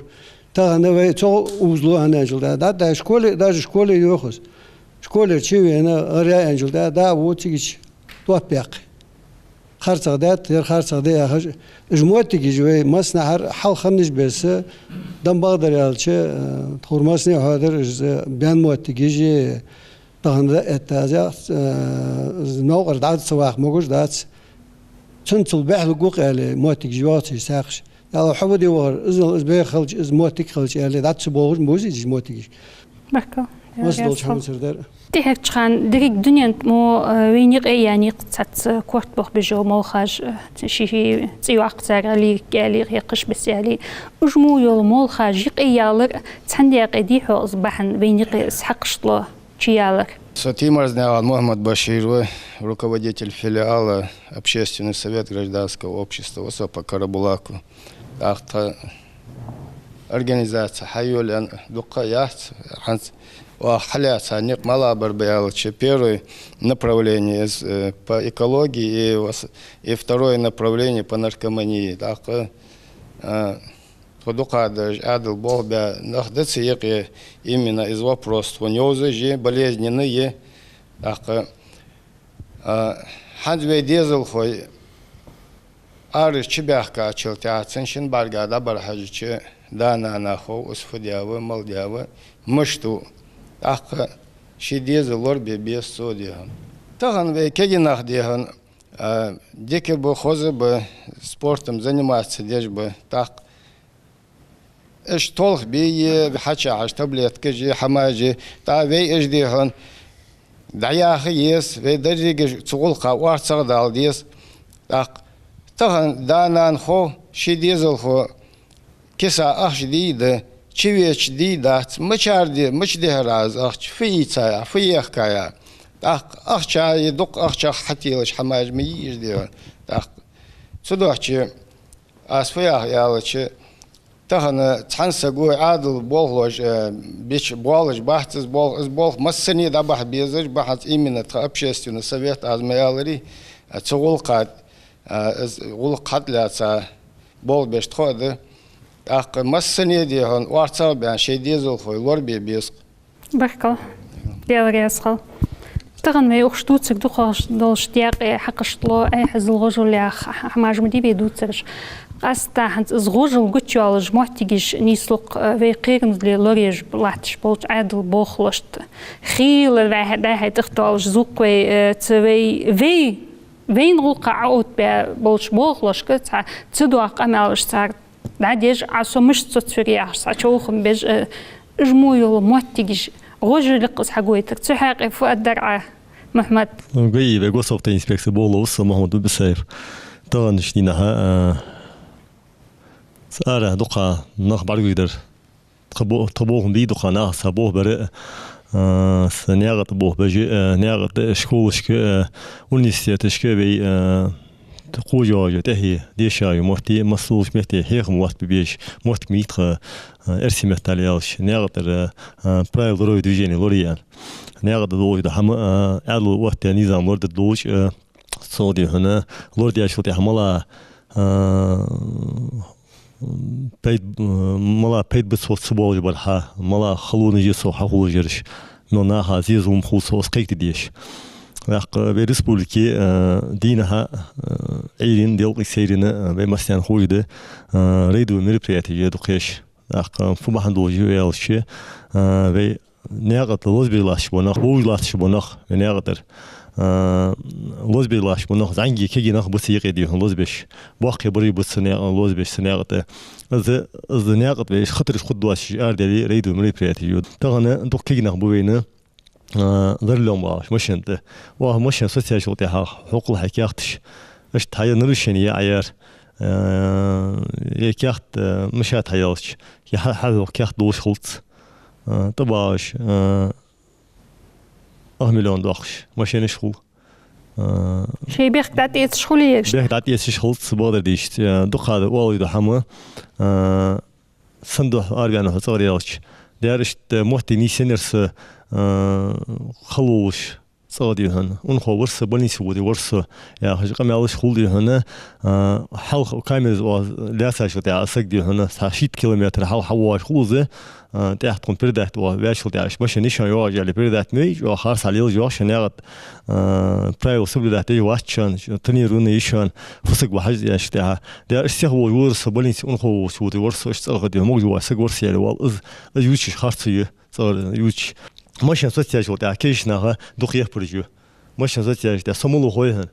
Тахан вай цох узлу хӀанз аьнначул тӀехьагӀа. Да, да, школе, даже школе йоах из. Школера чувена, гӀар яь аьнначул тӀехьагӀа, да, во цигача топ баьккхе. ХарцахӀа даьд, ер харцахӀа да яхаш. Уж моттигаш вай массанахьара хьалха хиннача беса, дам бакъдар аьлча, э, тховра массане хьоадар, уж, э, бен моттигаш, тахан да этта аз яхац, э, новкъара дӀа ца ваха могаш дац. Цунцал бӀехлуг ва-кх аьле, моттигаш йоагӀац уж сакхаш. Ялла хьо ваде вахар, иззал из бӀеха хилча, из моттиг хилча аьле, дӀа ца бохаш ма бувзий уж моттигаш. Баркал. Масса долча хӀаман сар дар. ТӀехьарча хана деррига дунен тӀа мо, э, вайна юкъе яьннай-кх цхьацца корта бохабеш йола молхаш, э, ший-ший цӀи йоаккх цар, лирика аьле, хьекхаш беса аьле. Уж мо йола молхаш юкъе ялар, цхьан даькъе дий хьона из бахьан вайна юкъе из хьакхаштло чуялар? Со Тимарзнаькъан Мухьмад-Башир ва, руководитель филиала Общественный совет гражданского общества ВОСОПа Карабулака. ТӀаккха организаци хьайолаенна дукха яц, хӀанз оаха хьалаьца никъ мала бар ба аьлча, первое направление из, э, по экологии и вос-, и второе направление по наркомании. ТӀаккха, э, тхо дукхагӀдараш Ӏаьдала болх баь нах да цу юкъе, именно из вопрос тхона йовзаш я, болезненный я. ТӀаккха, а, хӀанз вай дезалхой арара чубаьхкачул тӀехьагӀа цун шин бӀарга дӀабара хьежача, да-нана хов из фу даьд, мала даьд, мишта ва. ТӀаккха ший дезал лорабе беза цо, дий хьона. Тахан вай кегий нах, дий хьона, а, дика ба, хоза ба, спортом заниматься деш ба. ТӀаккха уж толхабе, хьачухьежа таблеткаш, хӀамаш, тӀа вай уж, дий хьона, дӀаяха еза, вай деррига цу гӀулакха орцагӀдала деза. ТӀаккха тахан да-нана хов, ший дезалхо киса ахча дий да, чувеча дий дац, мичара де, мича дехар Ӏа из ахча, фу ийцай Ӏа, фу ехкай Ӏа. ТӀаккха ахча, е дукха ахчах хьателаш хӀамаш ма йий уж, дий хьона. ТӀаккха цудухьа аз фу йоах аьлча, тахан цхьан саго Ӏаьдала болхлоша, э, бича болаш бац из болх, из болх массане дӀабахьа безаш ба, хӀанз именно тха общественный совет, аз ма аллара, э, цу гӀулакха, э, из гӀулакх хьатӀалаьца болх беш тхо а да. ТӀаккха массане, дий хьона, орцагӀбаьнна шоай дезалхой лорабе беза-кх. Баркал. Даьла раьза хилва. Тахан вай укх дувцарга дукхагӀа долча даькъе хьакхаштлу, Ӏайха из гӀожал яха хӀамаш ма дий вай дувцараш. Къаьстта хӀанз из гӀожал гучайоалаш моттигаш нийслу-кх, э, вай кхерамзле лораеш латташ болча Ӏаьдала болхлошта. Хийла вай хьа-, дӀай-хьай тӀехтоалаш зувш вай, э, цу вай, вай, вайна гӀулакха Ӏоотта баь болча болхлошка цхьа ца доагӀа къамаьлаш цар дӀадеш, Ӏа со мишта соцавир яхаш, цхьа човхам беш, э, уж мо йола моттигаш, гӀожалах из хьагойтар. Цу хьакъехьа фу аргдар Ӏа, Мухьмад? ГАИ, вай госавтоинспекце болхло ва со, Мухьмад Бибисаев. Таханарча дийнахьа, э, цу арахьа дукха нах бӀаргагуш дар. Тха бо-, тха болх ма бий дукха нахаца болх бара, а, са наькъа тӀа болх беш, а, наькъа тӀа школашка, а, университеташка вай, а, кхувш йоагӀаш я, тӀехье дешаш я, моттиг, массайолча метте хьехам латтабе безаш моттиг ма йий тха, а, эрсий меттала аьлча, наькъа тӀара, а, правила дорожного движения лорае аьнна. Наькъа тӀа долаш да хӀама, а, Ӏаьдало оттадаь низам лораде долаш, а, цо, дий хьона, лорадаьчул тӀехьагӀа мала, а, пайд-, мала пайда ба цох ца болаш бараш, мала халонаш я цох хьахулаш ераш, мел наха зе-зулам хул цох, из кхайкаде дезаш. ТӀаккха вай республике, э, дийнахьа, э, Ӏуйрийна, делкъий сайрийна, э, вай массанена ховш да, э, рейдовый мероприятеш я дукха еш. ТӀаккха фу бахьан долаш я аьлча, э, вай наькъа тӀа лозабеш латташ бола нах, вовзаш латташ бола нах, вай наькъа тӀара, э, лозабеш латташ бола нах, зӀамига кегий нах ба цу юкъе, дий хьона, лозабеш. Боккхий бараш ба цу наькъа, лозабеш цу наькъа тӀа. Из, из наькъа тӀа вай хатараш хургдоацаш арадаьле рейдовый мероприятеш я. Тахан дукха кегий нах ба вайна, а, ларалом багӀаш машен тӀа. Оаха машен соцаяьчул тӀехьагӀа хьокхал хьа каьхаташ, иштта хьа е нарушени я Ӏаяр, а, е каьхат, а, машен тӀа хьаелча, е хьа-, хьа-, хьа каьхат долаш хилац. А, тӀабагӀаш, а, ах миллион доаккхаш машенаш хул. А, шоай бехк дӀатӀаэцаш хулий ераш? Бехк дӀатӀаэцаш хилац, бакъдар дийшача, а, дукха да оалаш дола хӀама, а, сенна духьа арабаьннаб хьо цӀагӀара аьлча. Дера иштта моттиг нийсъеннаяр са, а, хала волаш цӀагӀа, дий хьона. Унахо вар со, больнице водий вар со, яхаш къамаьлаш хул, дий хьона. А, хьалха камерас оаха лаьцачул тӀехьагӀа саг, дий хьона, цхьа шийтта километр хьалха хьавоагӀаш хул из, а, тӀехьа тхона передать оаха ваьчул тӀехьагӀа, машен я шоана йоагӀаш аьле передать ма вайча, оаха харцахьа лелаш йоах шоана наькъа тӀа, а, правила соблюдать деш вац шоана, тренировани я шоана, фу саг ва хьажа аьнначул тӀехьагӀа. Дера иштта сиха волаш вар со, больнице унахо волаш водий вар со, иштта цӀагӀа, дий хьона, могаш воаца саг вар со аьле вал, из, из ювцаш харцо я, цӀагӀара ювцаш. Машен соцаяьчул тӀехьагӀа кегийча наха дукха ехпараш я. Машен соцаяьчул тӀехьагӀа со малав хой хьона,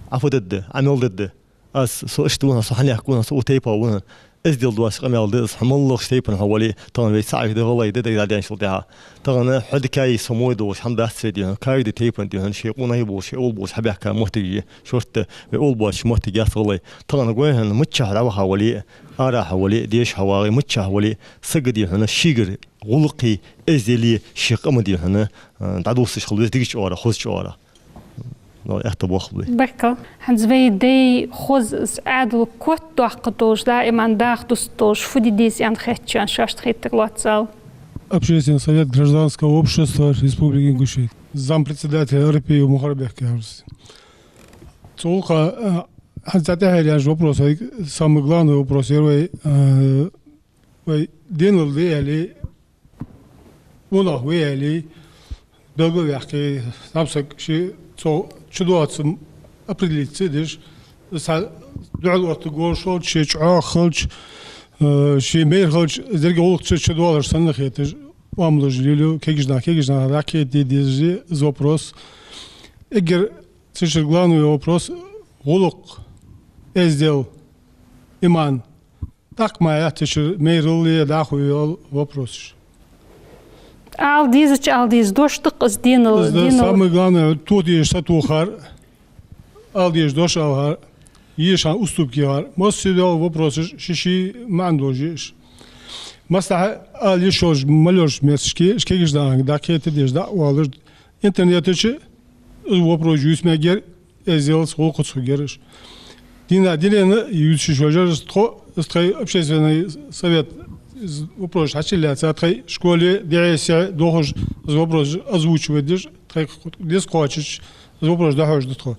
Ӏа фу дергда, Ӏа мел дергда. Аз, со иштта ва хьона, со хьанехк ва хьона, со укх тайпара ва хьона. Эздел доаца къамаьл да из, хьо моллагӀча тайпара хьо вале а, тахан вай цаӀ да гӀалгӀай да, дагадоаладаьнначул тӀехьагӀа. Тахан хьо дикагӀа, со мо долаш хӀама дац вай, дий хьона, кагий да тайпан, дий хьона, шоай къонахий болаш, шоай овла болаш хьабаьхка моттигаш я, шортта вай овла боацаш моттиг яц гӀалгӀай. Тахан гой хьона, миччахьа дӀаваха вале а, арахьа вале а, дешахьа вагӀе, миччахьа вале а, сага, дий хьона, шийгара гӀулакхи, эздели, ший къама, дий хьона, а, дӀадувцаш хила веза дикача оагӀорахьа, хозача оагӀорахьа. Ну, аьттув боаккхалба вай. Баркал. ХӀанз вай дай хоза, из Ӏаьдало котдоаккхаш долаш, даим даха дус долаш, фу де деза аьнна хетача, шоашта хетар лоацца ала. Общественный совет гражданского общества Республики Ингушетия. Зампредседатель Арапиев Мухарбек яхаш. Цу гӀулакха, а, хӀанз цу тӀехьа яьннача вопросах, самый главный вопрос, первый, а, вай денал да аьле, унахо ва аьле, белгалваьккхе, зӀамсаг ше цо чудоаца определиться деш, цхьа духьалоттаргволаш хилча, ше чӀоагӀа хилча, э, ше майра хилча, из деррига гӀулакх чу, чудоалаш санна хеташ, оамалаш лелаю, кегийча наха, кегийча наха дӀакхета де дезаш я из вопрос. Эггара цу чура главный вопрос — гӀулакх, эздел, иман. ТӀаккха мара яц цу чура майрал е дӀахо йола вопросаш. Ала дезача ала деза дош да-кх из денал, из да денал. Самое главное, тоха дезаш сатохар, ала дезаш дош алахар, езаш хӀама уступки яхар. Массайола вопросаш ший-ший маӀан долаш я уж. Массанахьа ала йиш йолаш, мел йолча метташка, уж кегийча наха дӀакхета дезаш, дӀаоалаш. Интернета чу из вопрос ювца мегаргьяр, эзделаца, гӀулакхаца хургьяр уж. Дийнахьа, дийнахьа ювцаш йолаш яр из тхо, из тхоай общественный совет, из вопрос хьачулаьца, тхоай школе, дехьа-сехьа дохаш, из вопрос озвучивать деш, тхоай деза кхоачаш, из вопрос дӀахьош да тхо.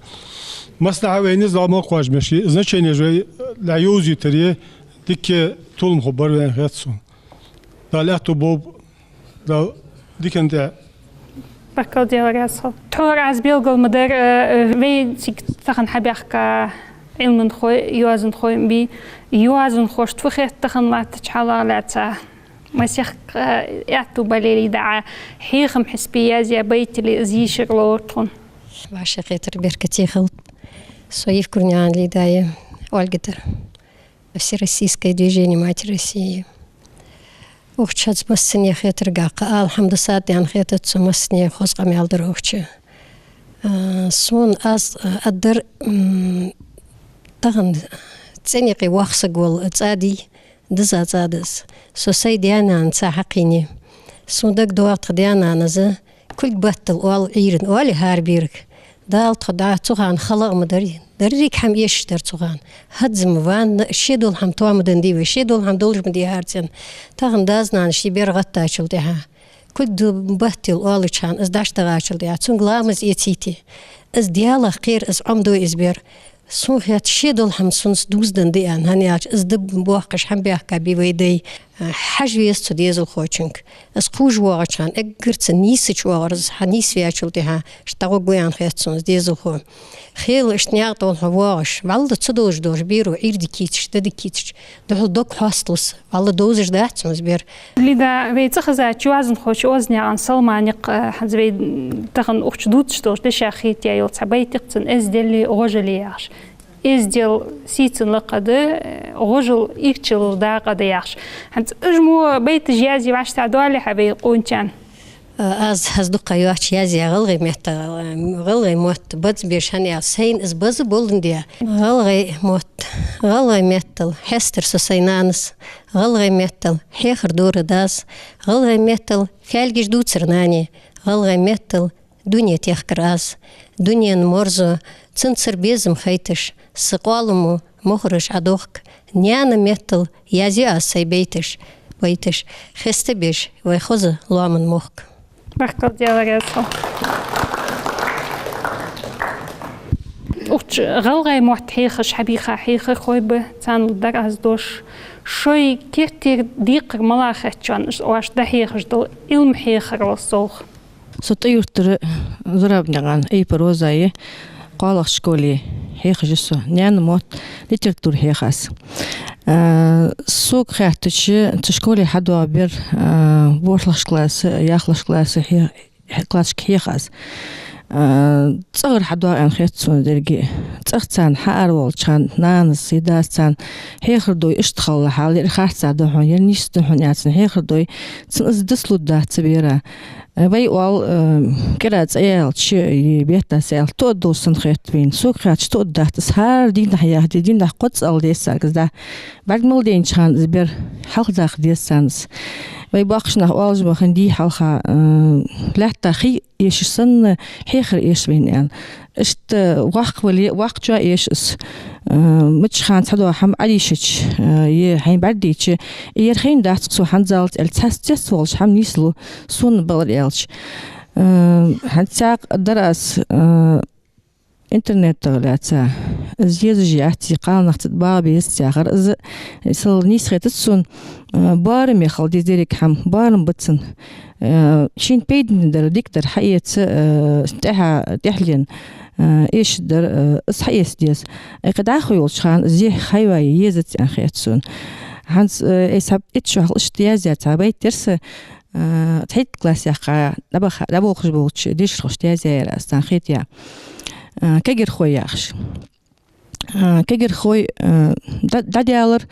Массанахьа вай низ Дала мел кхоачаш мешки, значенеш вай дӀайовзийтаре, дикка толам хургбар вайна хет сона. Дала аьттув болба, Дала дикан тӀа. Баркал, Даьла раьза хилва. Тхьовра аз белгал ма дарра, э, вай цига тахан хьабаьхка Ӏилманхой, йоазонхой ма бий, йоазонхошта фу хет тахан латтача хьалах лаьца? Масех, э, аьттув бале а, дӀа хьехам хьисапе язъяь байташ, из йийшар ловра тхона. Вай шоай хетар беркате хилда. Со Евкурнаькъан Лида я, Ольга да. Всероссийское движение «Мать России». Укх чу хӀанз массане хетаргахьа ала хӀама да сад аьнна хетац сона, массане хоза къамаьл дар укх чу. А, сона аз, а, аргдар, м, тахан цӀен юкъе воккха саг вола цӀа дий, дизза цӀа да из. Со сай даь-нанаца хьакхийнай. Сона дагадоагӀа тха даь-нанас кулг баттал оал Ӏуйрийна, оалий хӀара берага. Дала тхо дӀа цу хана хала а ма дарий, деррига хӀама эшаш дар цу хана. ХӀанз ма ванна, ше дола хӀама тоам ма деннадий вай, ше дола хӀама долаш ма дий хӀара цӀен. Тахан дас-нанас ший бер гӀаттачул тӀехьагӀа, кулг баттал оалача хана, из дӀачудагӀачул тӀехьагӀа, цунга ламаз эцийте. Из Даьлах кхера, из Ӏомадой из бер. Сона хет, ше дола хӀама цунца дувзаденна да аьнна, хӀана аьлча из да боаккхаш хӀама баьхка бий вай дай. Хьажа веза цу дезалхочунга. Из кхувш воагӀача хана, эггара цхьа нийсача оагӀорахьа, хьа нийсваьчул тӀехьа, иштта дӀагӀоргва аьнна хет сона из дезалхо. Хелаш иштта наькъа тӀа хьо воагӀаш, вӀалла ца довзаш долаш, беро Ӏуйре дика хийцаш, ди дика хийцаш, духьал дог хьоасталуш, вӀалла довзаш дац хьона из бер. Лида, вай цӀихезача йоазонхочо Озанаькъан Салмана юкъе, хӀанз вай тахан укх чу дувцаш долча дешах хетаяь йола цхьа байт я-кх цун, «Эздели гӀожали» яхаш. Эздел сийсаза лакха да, гӀожал ийрча дакъа да яхаш. ХӀанз уж мо байташ язъе вӀаштӀехьадоалий хьа вай къончарна? Аз, аз дукха йоацаш язъяь гӀалгӀай меттала, гӀалгӀай мотт базбеш хӀана аьлча, сайна из база боландаь да. ГӀалгӀай мотт, гӀалгӀай меттала хьестар со сай нанас, гӀалгӀай меттала хьехар дора дас, гӀалгӀай меттала фаьлгаш дувцар нане, гӀалгӀай меттала дуне техкар аз. Дунен морзо, цунцара безам хайташ, са къоаламо мохараш Ӏодохк. Наьна меттала язъю аз сай байташ, байташ, хестабеш вай хоза лоаман мохк. Баркал, Даьла раьза хилва. Укх чу гӀалгӀай мотт хьехаш хьабийха хьехархой ба, царна дар аз дош. Шоай керттера декхар малагӀа хет шоана, оаш дӀахьехаш дола Ӏилма-хьехарал совгӀа? Со ТӀой-Юртара Зурабнаькъан Айпа Роза я, кхоалагӀча школе хьехаш я со. Наьна мотт, литература хьех аз. А, сога хаьттача, цу школе хьадоагӀа бер, а, ворхӀлагӀча классе, ялхлагӀча классе хье-, классашка хьех аз. А, цӀагӀара хьадоагӀа аьнна хет сона деррига. ЦӀагӀа царна хьаараволча хана нанас е дас царна хьехар дой, иштта хала хьал, ер харцахьа да хьона, ер нийса да хьона аьнна царна хьехар дой, царна из дицлургдац цу бера. Вай оал, э, кӀира цӀи яьлча, е бетта цӀи яьлча, тоъаргдолаш санна хет вайна. Сога хаьттача, тоъаргдац из, хӀара дийнахьа яхаде, дийнахьа кхозза ала деза царга из, да. БӀарг мел дайнача хана из бер хьалхадаккха деза царна из. Вай боккхийча наха оалаш ма хиннадий хьалха, э, лаьтта хий эшаш санна, хьехар эш вайна аьнна. Иштта воккха вале, воккхачоа эш из. Э, мичча хана цхьадола хӀама Ӏодийшача, э, е хьайна бӀаргадайча, ер хайнадац-кх сона хӀанзалца аьле, цхьацца цецвоалаш хӀама нийслу, сона бакъдар аьлча. Э, хӀанз цхьаькха дар аз, э, интернетах лаьца. Из езаш яц, из кхалнах цу тӀа багӀа безац яхар. Из сел нийса хетац сона, э, боараме хила деза деррига хӀама, боарам ба цун. Э, шийна пайдане дар, дика дар хьаэца, э, тӀехьа, тӀехьленна, э, эшаш дар, э, из хьаэца деза. Э, кхы дӀахо йолча хана из зе хьайвае езац аьнна хет сона. ХӀанз, э, айса хьаб итт шу хьалха иштта язъяь цхьа байт яр са, э, цхьайтта класс яьккха, дӀабаха-, дӀаболхаш болча дешархошта язъяьяр аз, царна хетаяь. Э, «Кагирхой» яхаш. А, кагирхой, а, дӀа-, дӀадаьлар,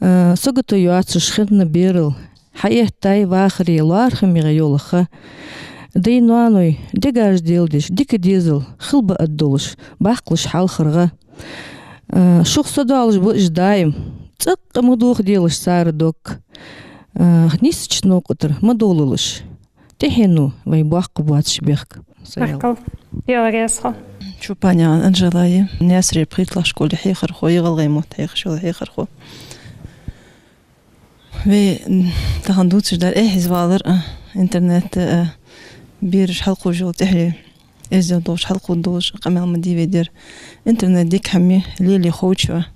а, сагото йоацаш хинна берал, хьаэттай вахаре лоархӀаме гӀа йолаха. Дай-ноаной дегаш делдеш, дика дезал хила баӀаргдолаш, баккхалуш хьалхаргӀа. А, шух со доалаш ба уж даим, цӀаккха ма дохаделаш цар дог. А, нийсача новкъа тӀара ма довлалаш. ТӀехьено вай боккха боацаш бехк. Баркал. Даьла раьза хилва. Чупанаькъан Анжела я, Наьсарера пхийтталагӀча школе хьехархо я, гӀалгӀай мотт хьехаш йола хьехархо. Вай, м, тахан дувцаш дар эхь из валар, а, интернет, а, бераш хьалкхувш йола тӀехье, эздел долаш, хьалкхувргдолаш къамаьл ма дий вай дер. Интернет дика хӀама я, лелае ховча,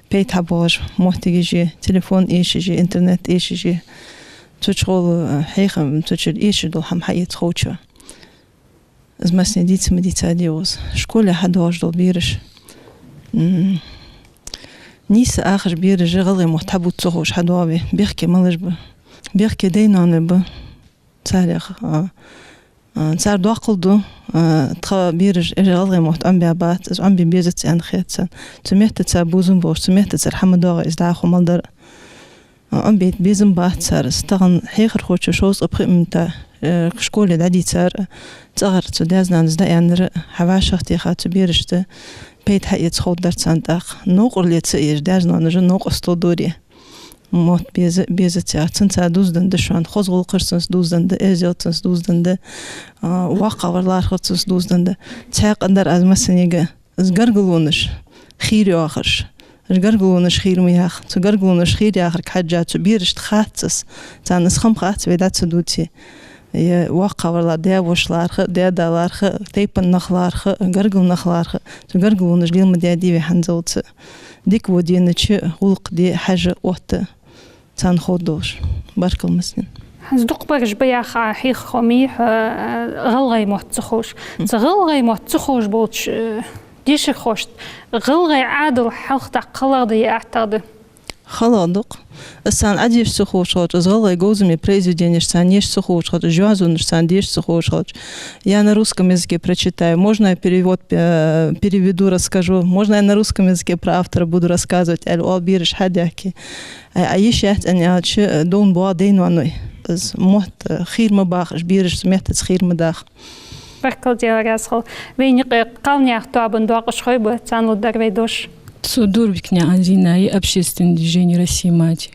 пайда хьабоагӀаш, моттигаш я, телефон эшаш я, интернет эшаш я. Цу чу гӀолла, а, хьехам, цу чура эшаш дола хӀама хьаэца ховча. Из массане дийца ма дийцадий укхаза. Школе хьадоагӀаш дола бераш. М, нийса ахаш бераш а гӀалгӀай мотт хьабувца ца ховш хьадоагӀа вай. Бехке малаш ба? Бехке дай-ноаной ба. Царех, а, а, цар доаккхал ду, а, тха бераш, уж гӀалгӀай мотт Ӏомабаь бац, из Ӏомабе безац аьнна хет сона. Цу меттаца бувзам болаш, цу меттацара хӀама доагӀа из дӀахо мел дар. Ӏомабе безам бац цар из. Тахан хьехархочо шовзткъа пхи минута, э, школе дӀадийцар, цӀагӀара цу даьца-нанас дӀааьннар, хьавӀашагӀтеха цу берашта, пайда хьаэца ховргдар царна тӀаккха. Новкъарле ца еш, даьш-ноанаш а новкъостал дора. Мотт беза, безац яхар, цунца дувзаденна да шоана, хоза гӀулакхаш цунца дувзаденна да, эздел цунца дувзаденна да, а, воккхагӀвар-лархӀар цунца дувзаденна да. Цхьаькха дар аз массанега, из гаргалонаш хийра йоахараш. Уж гаргалонаш хийра ма яха. Цу гаргалонаш хийра яхарга хьежжа цу берашта хац из. Царна из хам хац вай дӀа ца дувце. Е воккхагӀвар-лар-, даь-воша-лархӀа, даь-да-лархӀа, тайпан нах-лархӀа, гаргара нах-лархӀа. Цу гаргалонаш лела ма даьдий вай хӀанзалца. Дика во денача гӀулакх де хьажа отта. царна ховргдолаш. Баркал массанена. ХӀанз дукхагӀбараш ба яхаш хьехам бий хьа, э, гӀалгӀай мотт ца ховш. Цу гӀалгӀай мотт ца ховш болча, э, дешархошта гӀалгӀай Ӏаьдал хьалхадаккха халагӀа да е аттагӀа да? ХалагӀа да-кх. Из царна Ӏадеша ца ховш хилча, из гӀалгӀай говзаме произведенеш царна еша ца ховш хилча, из йоазонаш царна деша ца ховш хилча, я на русском языке прочитаю, можно я перевод, э, переведу, расскажу, можно я на русском языке про автора буду рассказывать, аьле, оал бераша хьадаьхке. Ай, а йиш яц аьнна аьлча, э, довна боагӀа дай-ноаной. Из мотт, э, хийра ма баха, уж бераш цу меттаца хийра ма даха. Баркал, Даьла раьза хилва. Вайна юкъе кхалнаьха тоабан доакъашхой ба, царна лургдар вай дош. Со Дурбикнаькъан Зина я, общественное движение «Россия-Мать».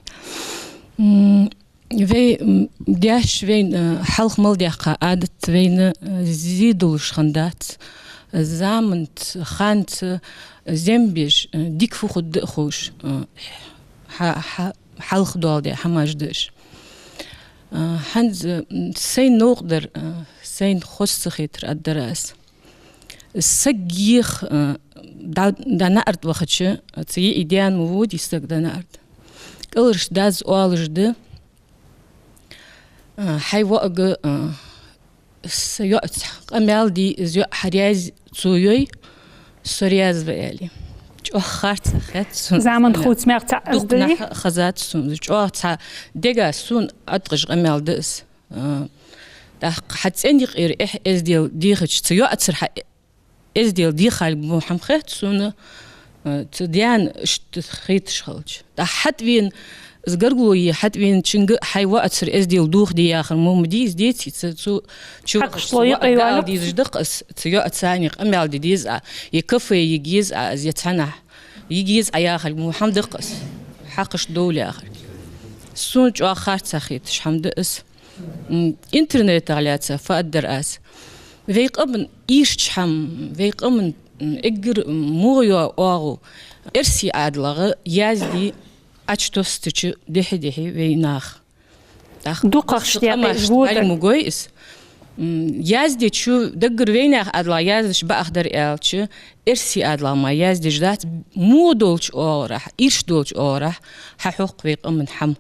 М, вай, м, даьша вайна, э, хьалха мел даьккха Ӏадат вайна, э, зе долаш хиннадац. Заманца, ханца, э, зем беш, э, дика фу хургда а ховш, э, хьа-, хьа-, хьалха доаладаь хӀамаш да уж. Э, хӀанз, м, сайна новкъа дар, э, сайна хоза ца хетар аргдар аз. Саг еха, э, дӀа-, дӀа наӀарга вахача, цу йиӀий даьна ма вода из саг дӀа наӀарга. КӀалхарча дас оалаш да, э, хьай воӀага, э, са йоӀаца къамаьл де, из йоӀ хьараьза ца йой, со раьза ва, аьле. ЧӀоагӀа харцахьа хет сона. Заман хувцамех цхьа аз дукха дале? Нах хезад сона. ЧӀоагӀа цхьа дега сона Ӏоткъаш къамаьл да из. А, тӀаккха хьа цӀен юкъера эхь-эздел дехача, цу йоӀацара хьа эздел дехалга мо хӀама хет сона, а, цу даьна иштта хеташ хилча. ТӀаккха хьатӀавена, из гаргало е хьатӀавеначунга хьай воӀацара эздел дохаде яхар мо ма дий из, деций, цу, цу чу хьакхашло цу йоӀа юкъе ала валлакх дезаш да-кх из, цу йоӀаца цхьана къамаьл де деза Ӏа, е кафе е еза Ӏа из, е цхьаннахьа е еза Ӏа яхалга мо хӀама да-кх из, хьакхашта довла яхар. Сона чӀоагӀа харцахьа хеташ хӀама да из. М, интернетах лаьца фу аргдар аз. Вай къаман ийрча хӀама, вай къаман, м, эггара, м, мугӀа йола оагӀув эрсий Ӏаьдалах язде Ӏочутоссача дехьа-дехьа вай наха. ТӀаккха дукхагӀа къамаш шаьтта из вода. Далимугой из. М, яздечо даггара вайнаьха Ӏаьдалах яздеш бакъахьа дар аьлча, эрсий Ӏаьдалах мара яздеш дац, мугӀа долча оагӀорахьа, ийрча долча оагӀорахьа хьахьокх вай къаман хӀама.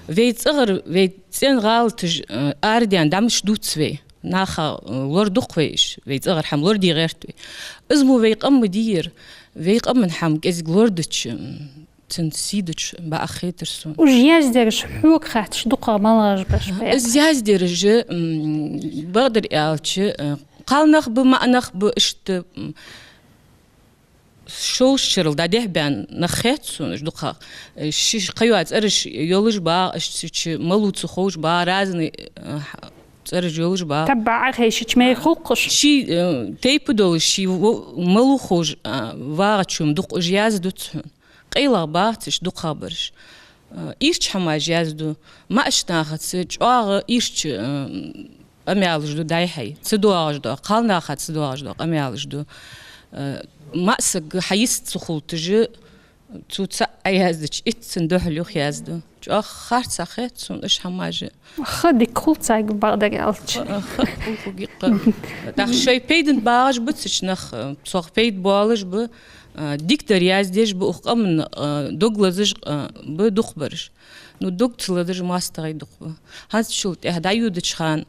Вай цӀагӀара, вай цӀен гӀалаташ, э, арадаьнна дӀа мича дувц вай. Наха, э, лорадоаккх вай уж, вай цӀагӀара хӀама лораде гӀерт вай. Из мо вай къам ма дий ер, вай къаман хӀама кӀезига лорадича, м, цун сий дича бакъахьа хетар сона. Уж яздераш хьога хаьттача дукхагӀа малагӀаш бараш ба? Из яздераш, м, бакъдар аьлча, э, кхалнах ба, маӀанах ба, иштта, м, шовзткъа шерал дӀадехьабаьнна нах хет сона уж дукхагӀа. Ши кхыйола цӀераш йолаш ба, иштта чу малув ца ховш ба, разный, э, цӀераш йолаш ба. Табба Ӏохайшача мел хул-кх уж. Ший, э, тайпа долаш, ший во-, малув ховш, э, вагӀачо-м дукха уж яздуц хьона. КъайлагӀа бац уж дукхагӀбараш. Э, ийрча хӀамаш язду. МаӀача нахаца чӀоагӀа ийрча, э, къамаьлаш ду дӀай-хьай. Ца доагӀаш дола, кхалнаха ца доагӀаш дола къамаьлаш ду. Э, маӀа саг хьайист ца хулийташ, цо цаӀ яздича, итт цунна духьал юха язду. ЧӀоагӀа харцахьа хет сона уж хӀамаш. Ха дика хул царга, бакъдар аьлча. Ха, ха хул-кх, дика. ТӀаккха шоай пайдана багӀаш ба цу чу нах, э, цох пайда боалаш ба, э, дикадар яздеш ба, укх къаман, э, дог лазаш, э, ба дукхагӀбараш. Ну, дог ца лазаш моастагӀий дукха ба. ХӀанзчул тӀехьа дӀайодача хана,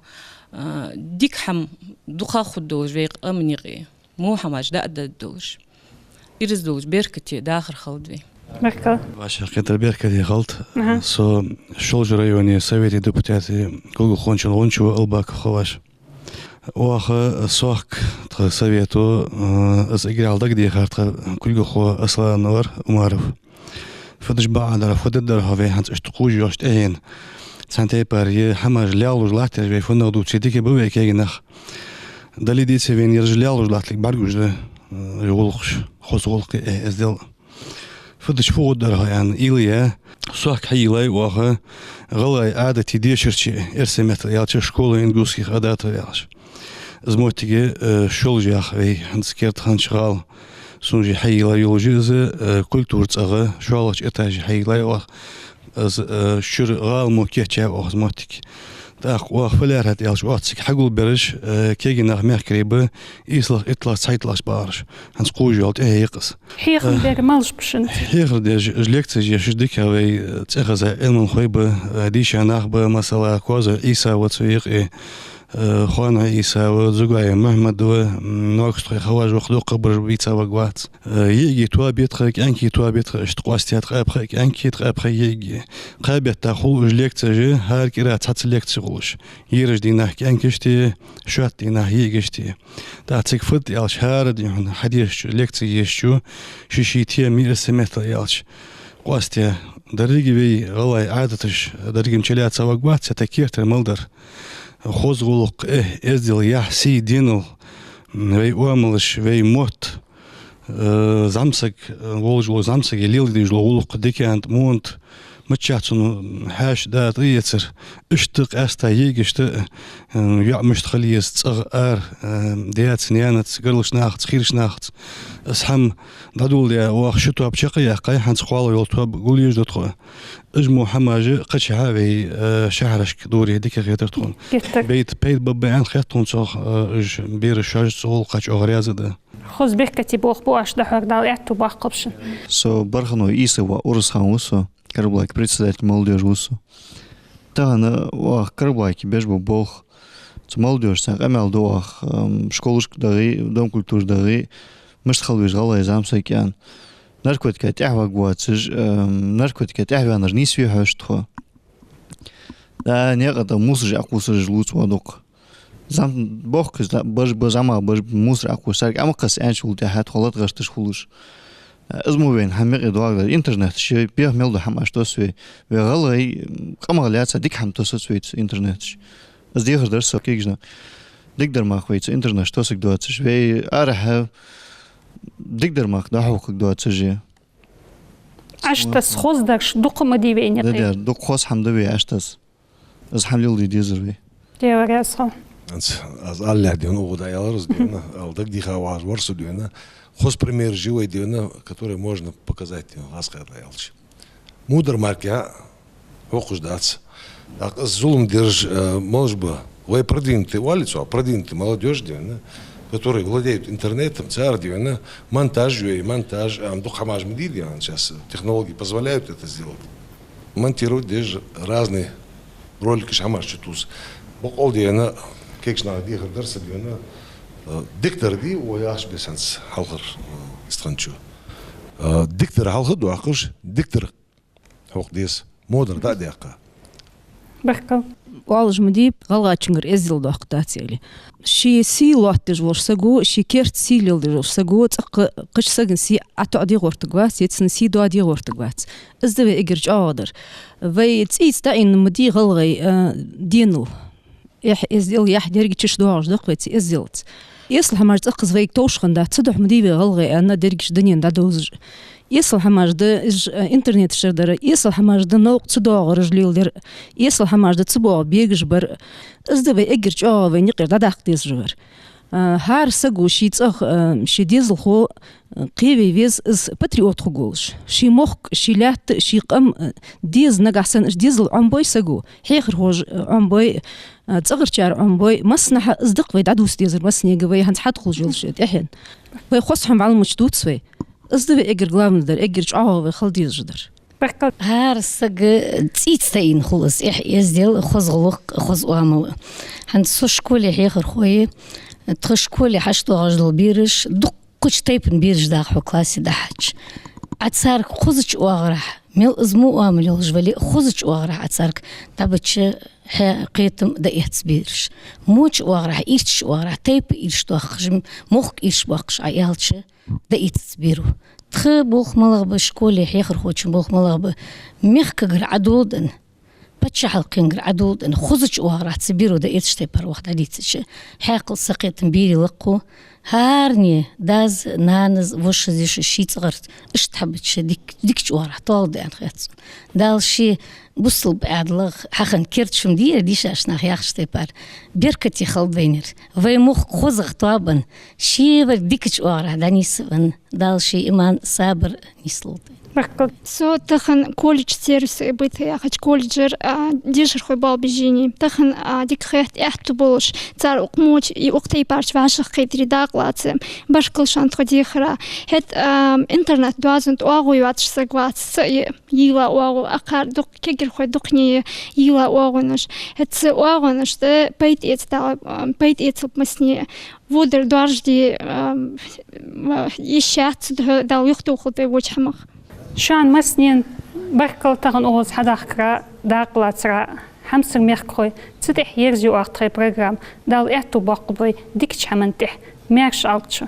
а, дика хӀама дукхагӀа хургдолаш вай къаман юкъе. МугӀа хӀамаш дӀа а даргдолаш. Ираз долаш беркате дахар хилда вай. Баркал. Вай хьакхетар беркате хилда. Аха. Со Шолжа района совета депутата кулгалхочун гӀонча ва Албаков Хаваж. Оаха Сохк тха совето, а, из эггара дагадехар тха кулгалхо Аслан вар Умаров. Фу деш ба Ӏа дар, фу дергдар хьо вай хӀанз иштта кхувш йоацаш тӀехьен. Цхьан тайпара е хӀамаш лелалуш латташ вай фуннагӀа дувце дика ба вай кегий нах. Дале а, деце а вайна ераш лелалуш латталга бӀаргагуш да, э, гӀулакхаш, хоза гӀулакх, э, эздел. Фу деш фу гӀоргдар хьо аьнна, уйла е, Сохк хьайийллай оаха гӀалгӀай Ӏадатий дешарча, эрсий меттала аьлча, школа ингушских адатов яхаш. Из моттиг, э, Шолжех вай хӀанз керда хиннача гӀала. Сона же хьайийлла йолаш я из, э, культура цӀагӀа, шоллагӀча этаже хьайийллай оаха. Из, э, шура гӀала мо кийчъяьй оаха из моттиг. ТӀаккха оаха фу лаьрхӀад аьлча, оаха цига хьагулбераш, э, кагий нах мехкарий ба, ийслагӀа, итталагӀа, цхьайтталагӀча багӀараш. ХӀанз кхувш йола тӀехье я-кх из. Хьехам бергболаш ба шун. Хьехар деш, уж лекцеш еш, уж дика вай, э, цӀихеза Ӏилманхой ба, э, дийша нах ба, масала, Козой Ӏийса ва цу юкъе, э, Хоаной Ӏийса ва, Дзугаев Мухьмад ва, м, Ногастхой Хаваж ва, кхы дукха бараш ба, вийца варгвац. Э, йиӀиги тоаба я тха, кӀаьнки тоаба я тха, иштта къоастаяь ткъаь пхиъ кӀаьнки, ткъаь пхиъ йиӀиги. Кхаь бетта хул уж лекцеш, хӀара кӀира цхьацца лекце хулаш. Ераш дийнахьа кӀаьнкашта, шоатта дийнахьа йиӀигашта. ТӀаккха цига фуд аьлча, хӀара дийнахьа хьадешачо, лекце ешачо, ший-ший тема я, из меттала аьлча, къоастаяь. Деррига вай гӀалгӀай Ӏадаташ деррига чулаьца варгвац, тха кертера мел дар. Хоза гӀулакх, эхь, эздел, яхь, сий, денал, вай оамалаш, вай мотт, э, зӀамсаг, э, волаш вола зӀамсага леладеш дола гӀулакх, дикант, монт, миччахьа цунна хьаьша дӀатӀаэцар, иштта къаьстта йиӀигашта, э, йоӀ мишта хила еза, цӀагӀа, ара, э, даьца, наьнаца, гаргарча нахаца, хийрача нахаца. Из хӀама дӀадоладаь, оаха ши тоаба чакхъяьккхай, хӀанз кхоалагӀа йола тоаба гулъеш да тхо. Уж мо хӀамаш кхычахьа вай, э, шахьарашка дора дика хетар тхона. Геттара. Бейта пайда ба аьнна хет тхона цох, э, уж бераш шоаш цу гӀулакха чӀоагӀа раьза да. Хоза беркате болх бу оаш дӀахьор, Дала аьттув боаккхалба шун. Со Барханой Ӏийса ва, Урусхан ва со, Карабулака председатель молодёжи ва со. Тахан оаха Карабулаке беш ба болх. Цу молодёжаца къамаьл ду оаха, ам, школашка дагӀе, дом культуры дагӀе, мишта хила веза гӀалгӀай зӀамсаг кӀаьнк. Наркотика тӀехьа варгвоацаш, ам, наркотика тӀехьа ваьннар нийсве хьожаш тхо. Да, наькъа тӀа мусораш Ӏокхувсаш лувца вола дукха. ЗӀам-, бохкаш, да, баж-, ба-, зӀамагӀа баж-, мусор Ӏокхувсаш, царга Ӏо ма кхесса аьннача гӀулакха тӀехьа тхо латгӀашташ хулаш. Из мо вайна хӀама мекъи доагӀа. Интернеташ чу беха мел дола хӀамаш тосс вай. Вай гӀалгӀай къамах лаьца дика хӀама тоссац вай цу интернеташ чу. Из дехар дар са кегийча наха. Дикадар мах вай цу интернеташ чу тоссаргдоацаш. Вай арахьа дикадар мах дӀахьокхаргдоацаш. Ӏаштас хоза дараш дукха ма дий вайна юкъе. Да, да, дукха хоза хӀама да вай Ӏаштас. Из хӀама леладе дезар вай. Дела раьза хилва. Аз, аз ала лаьрхӀа дена, угу да аьлар аз дена, ала дагадеха вагӀаш вар со дена. Хоза примераш я вай дена, которые можно показать дена, аз кхайда аьлча. Мудар мара-кх хьокхаш дац. ТӀаккха из зулам дераш, э, малаш ба? Вай продвинутый оалий цох, продвинутый молодёжь дена, которые владеют интернетом, цар дена, монтаж ю, монтаж, ам, дукха хӀамаш ма дий дена, сейчас технологии позволяют это сделать. Монтировать деш разные роликаш, хӀамаш чу тувса. Бокъонца дена, кегийча наха дехар дар са дена, э, дикадар дий, о, яхаш бесенца хьалхара, э, истхан чу. Э, дикадар хьалха доаккхаш, дикадар хьокха деза, мудар дӀа а даьккха. Баркал. Оалаш ма дий, гӀалгӀачунгара эздел доккха дац аьле. Ший сий лоаттадеш волча саго, ший керта сий леладеш волча саго, цӀаккха кхыча сагана сий ӀотоӀаде гӀертаргвац, е цун сий доаде гӀертаргвац. Из да вай эггара чӀоагӀагӀа дар. Вай цӀийца дӀаийна ма дий гӀалгӀай, а, денал. Эхь, эздел, яхь деррига чу доагӀаш да-кх вай цу эзделца. Эсала хӀамаш цӀаккха вайга товш хиннадац, цудухьа ма дий вай гӀалгӀай аьнна дерригача дунен дӀадовзаш. Эсала хӀамаш да уж, а, интернета чура дар, эсала хӀамаш да новкъа ца доагӀараш леладар, эсала хӀамаш да цу боагӀа бегаш бар. Из да вай эггара чӀоагӀа вайна юкъера дӀадаккха дезаш вар. А, хӀара саго ший цӀагӀа, а, ший дезалхо, а, кхеве веза из патриот хургволаш. Ший мохк, ший лаьтта, ший къам, а, деза нагахьа санна, уж дезал Ӏомабой саго, хьехархоша, а, Ӏомабой, а, цӀагӀарчар Ӏомабой, массанахьа из да-кх вай дӀадувца дезар, массанега вай хӀанз хьатӀахулаш йолаш тӀехьенна. Вай хоза хӀама вӀалла мича дувц вай. Из да вай эггара главный дар, эггара чӀоагӀа вай хила дезаш дар. Баркал. ХӀара сага цӀийца таийна хул из, эхь, эздел, хоза гӀулакх, хоза оамал. ХӀанз со школе хьехархо я, тха школе хьаьша доагӀаш дола бераш, дуккхача тайпан бераш да-кх хьо классе дӀахьоча. Ӏа царга хозача оагӀорахьа, мел из мо оамал йолаш вале а, хозача оагӀорахьа Ӏа царга дӀабича, хьа кхетам дӀаэц бераш. Моча оагӀорахьа, ирчача оагӀорахьа, тайпа ирча доахаш, мохк ирча боаккхаш Ӏа аьлча, дӀаэцац беро. Тха болх малагӀа ба, школе хьехархочун болх малагӀа ба, мехкагара Ӏодоладенна, паччахьалкхенгара Ӏодоладенна, хозача оагӀорахьа цу беро дӀаэцача тайпара ваха дӀадийцача, хьаькъал, сакхетам берий лакхву, ХӀаране дас, нанас, вошас, йишас ший цӀагӀарца иштта хьабича дик-, дикача оагӀорахьа тоалургда аьнна хет сона. Дала ший бусалба Ӏаьдалах хьахинна керда шун дийр дийшача наха яхача тайпара беркате хилда вайна ер. Вай мохк хозагӀа тоабенна, шевар дикача оагӀорахьа дӀанийсвенна, Дала ший иман, сабар нийслолда. Баркал. Со тахан колледж сервиса ибита яхача колледжера, а, дешархой болх беш я. Тахан, а, дика хет аьттув болаш, цар укх мо чу, и укх тайпарча вӀашагӀкхетаре дакъа лаца. Баркал шоана тхо дехара. ХӀаьта, а, интернет доазон тӀа оагӀув йоацаш саг вац, цаӀ я йийла оагӀув, акхар дукха кагирхой дукха я йийла оагӀонаш. ХӀаьта цу оагӀонаш тӀа пайда эца Дала, а, пайда эцалба массане. Водар доаржаде, а, а, йиш яц, цудухьа Дала юхатохалда вай воча хӀамах. Шоана массанена баркал тахан укхаза хьадахкара, дакъа лацара, хьамсара мехкахой. Цу тӀехьа ерзаю оаха тхоай программа. Дала аьттув боаккхалба вай дикача хӀаман тӀехьа. Маьрша Ӏалда шо.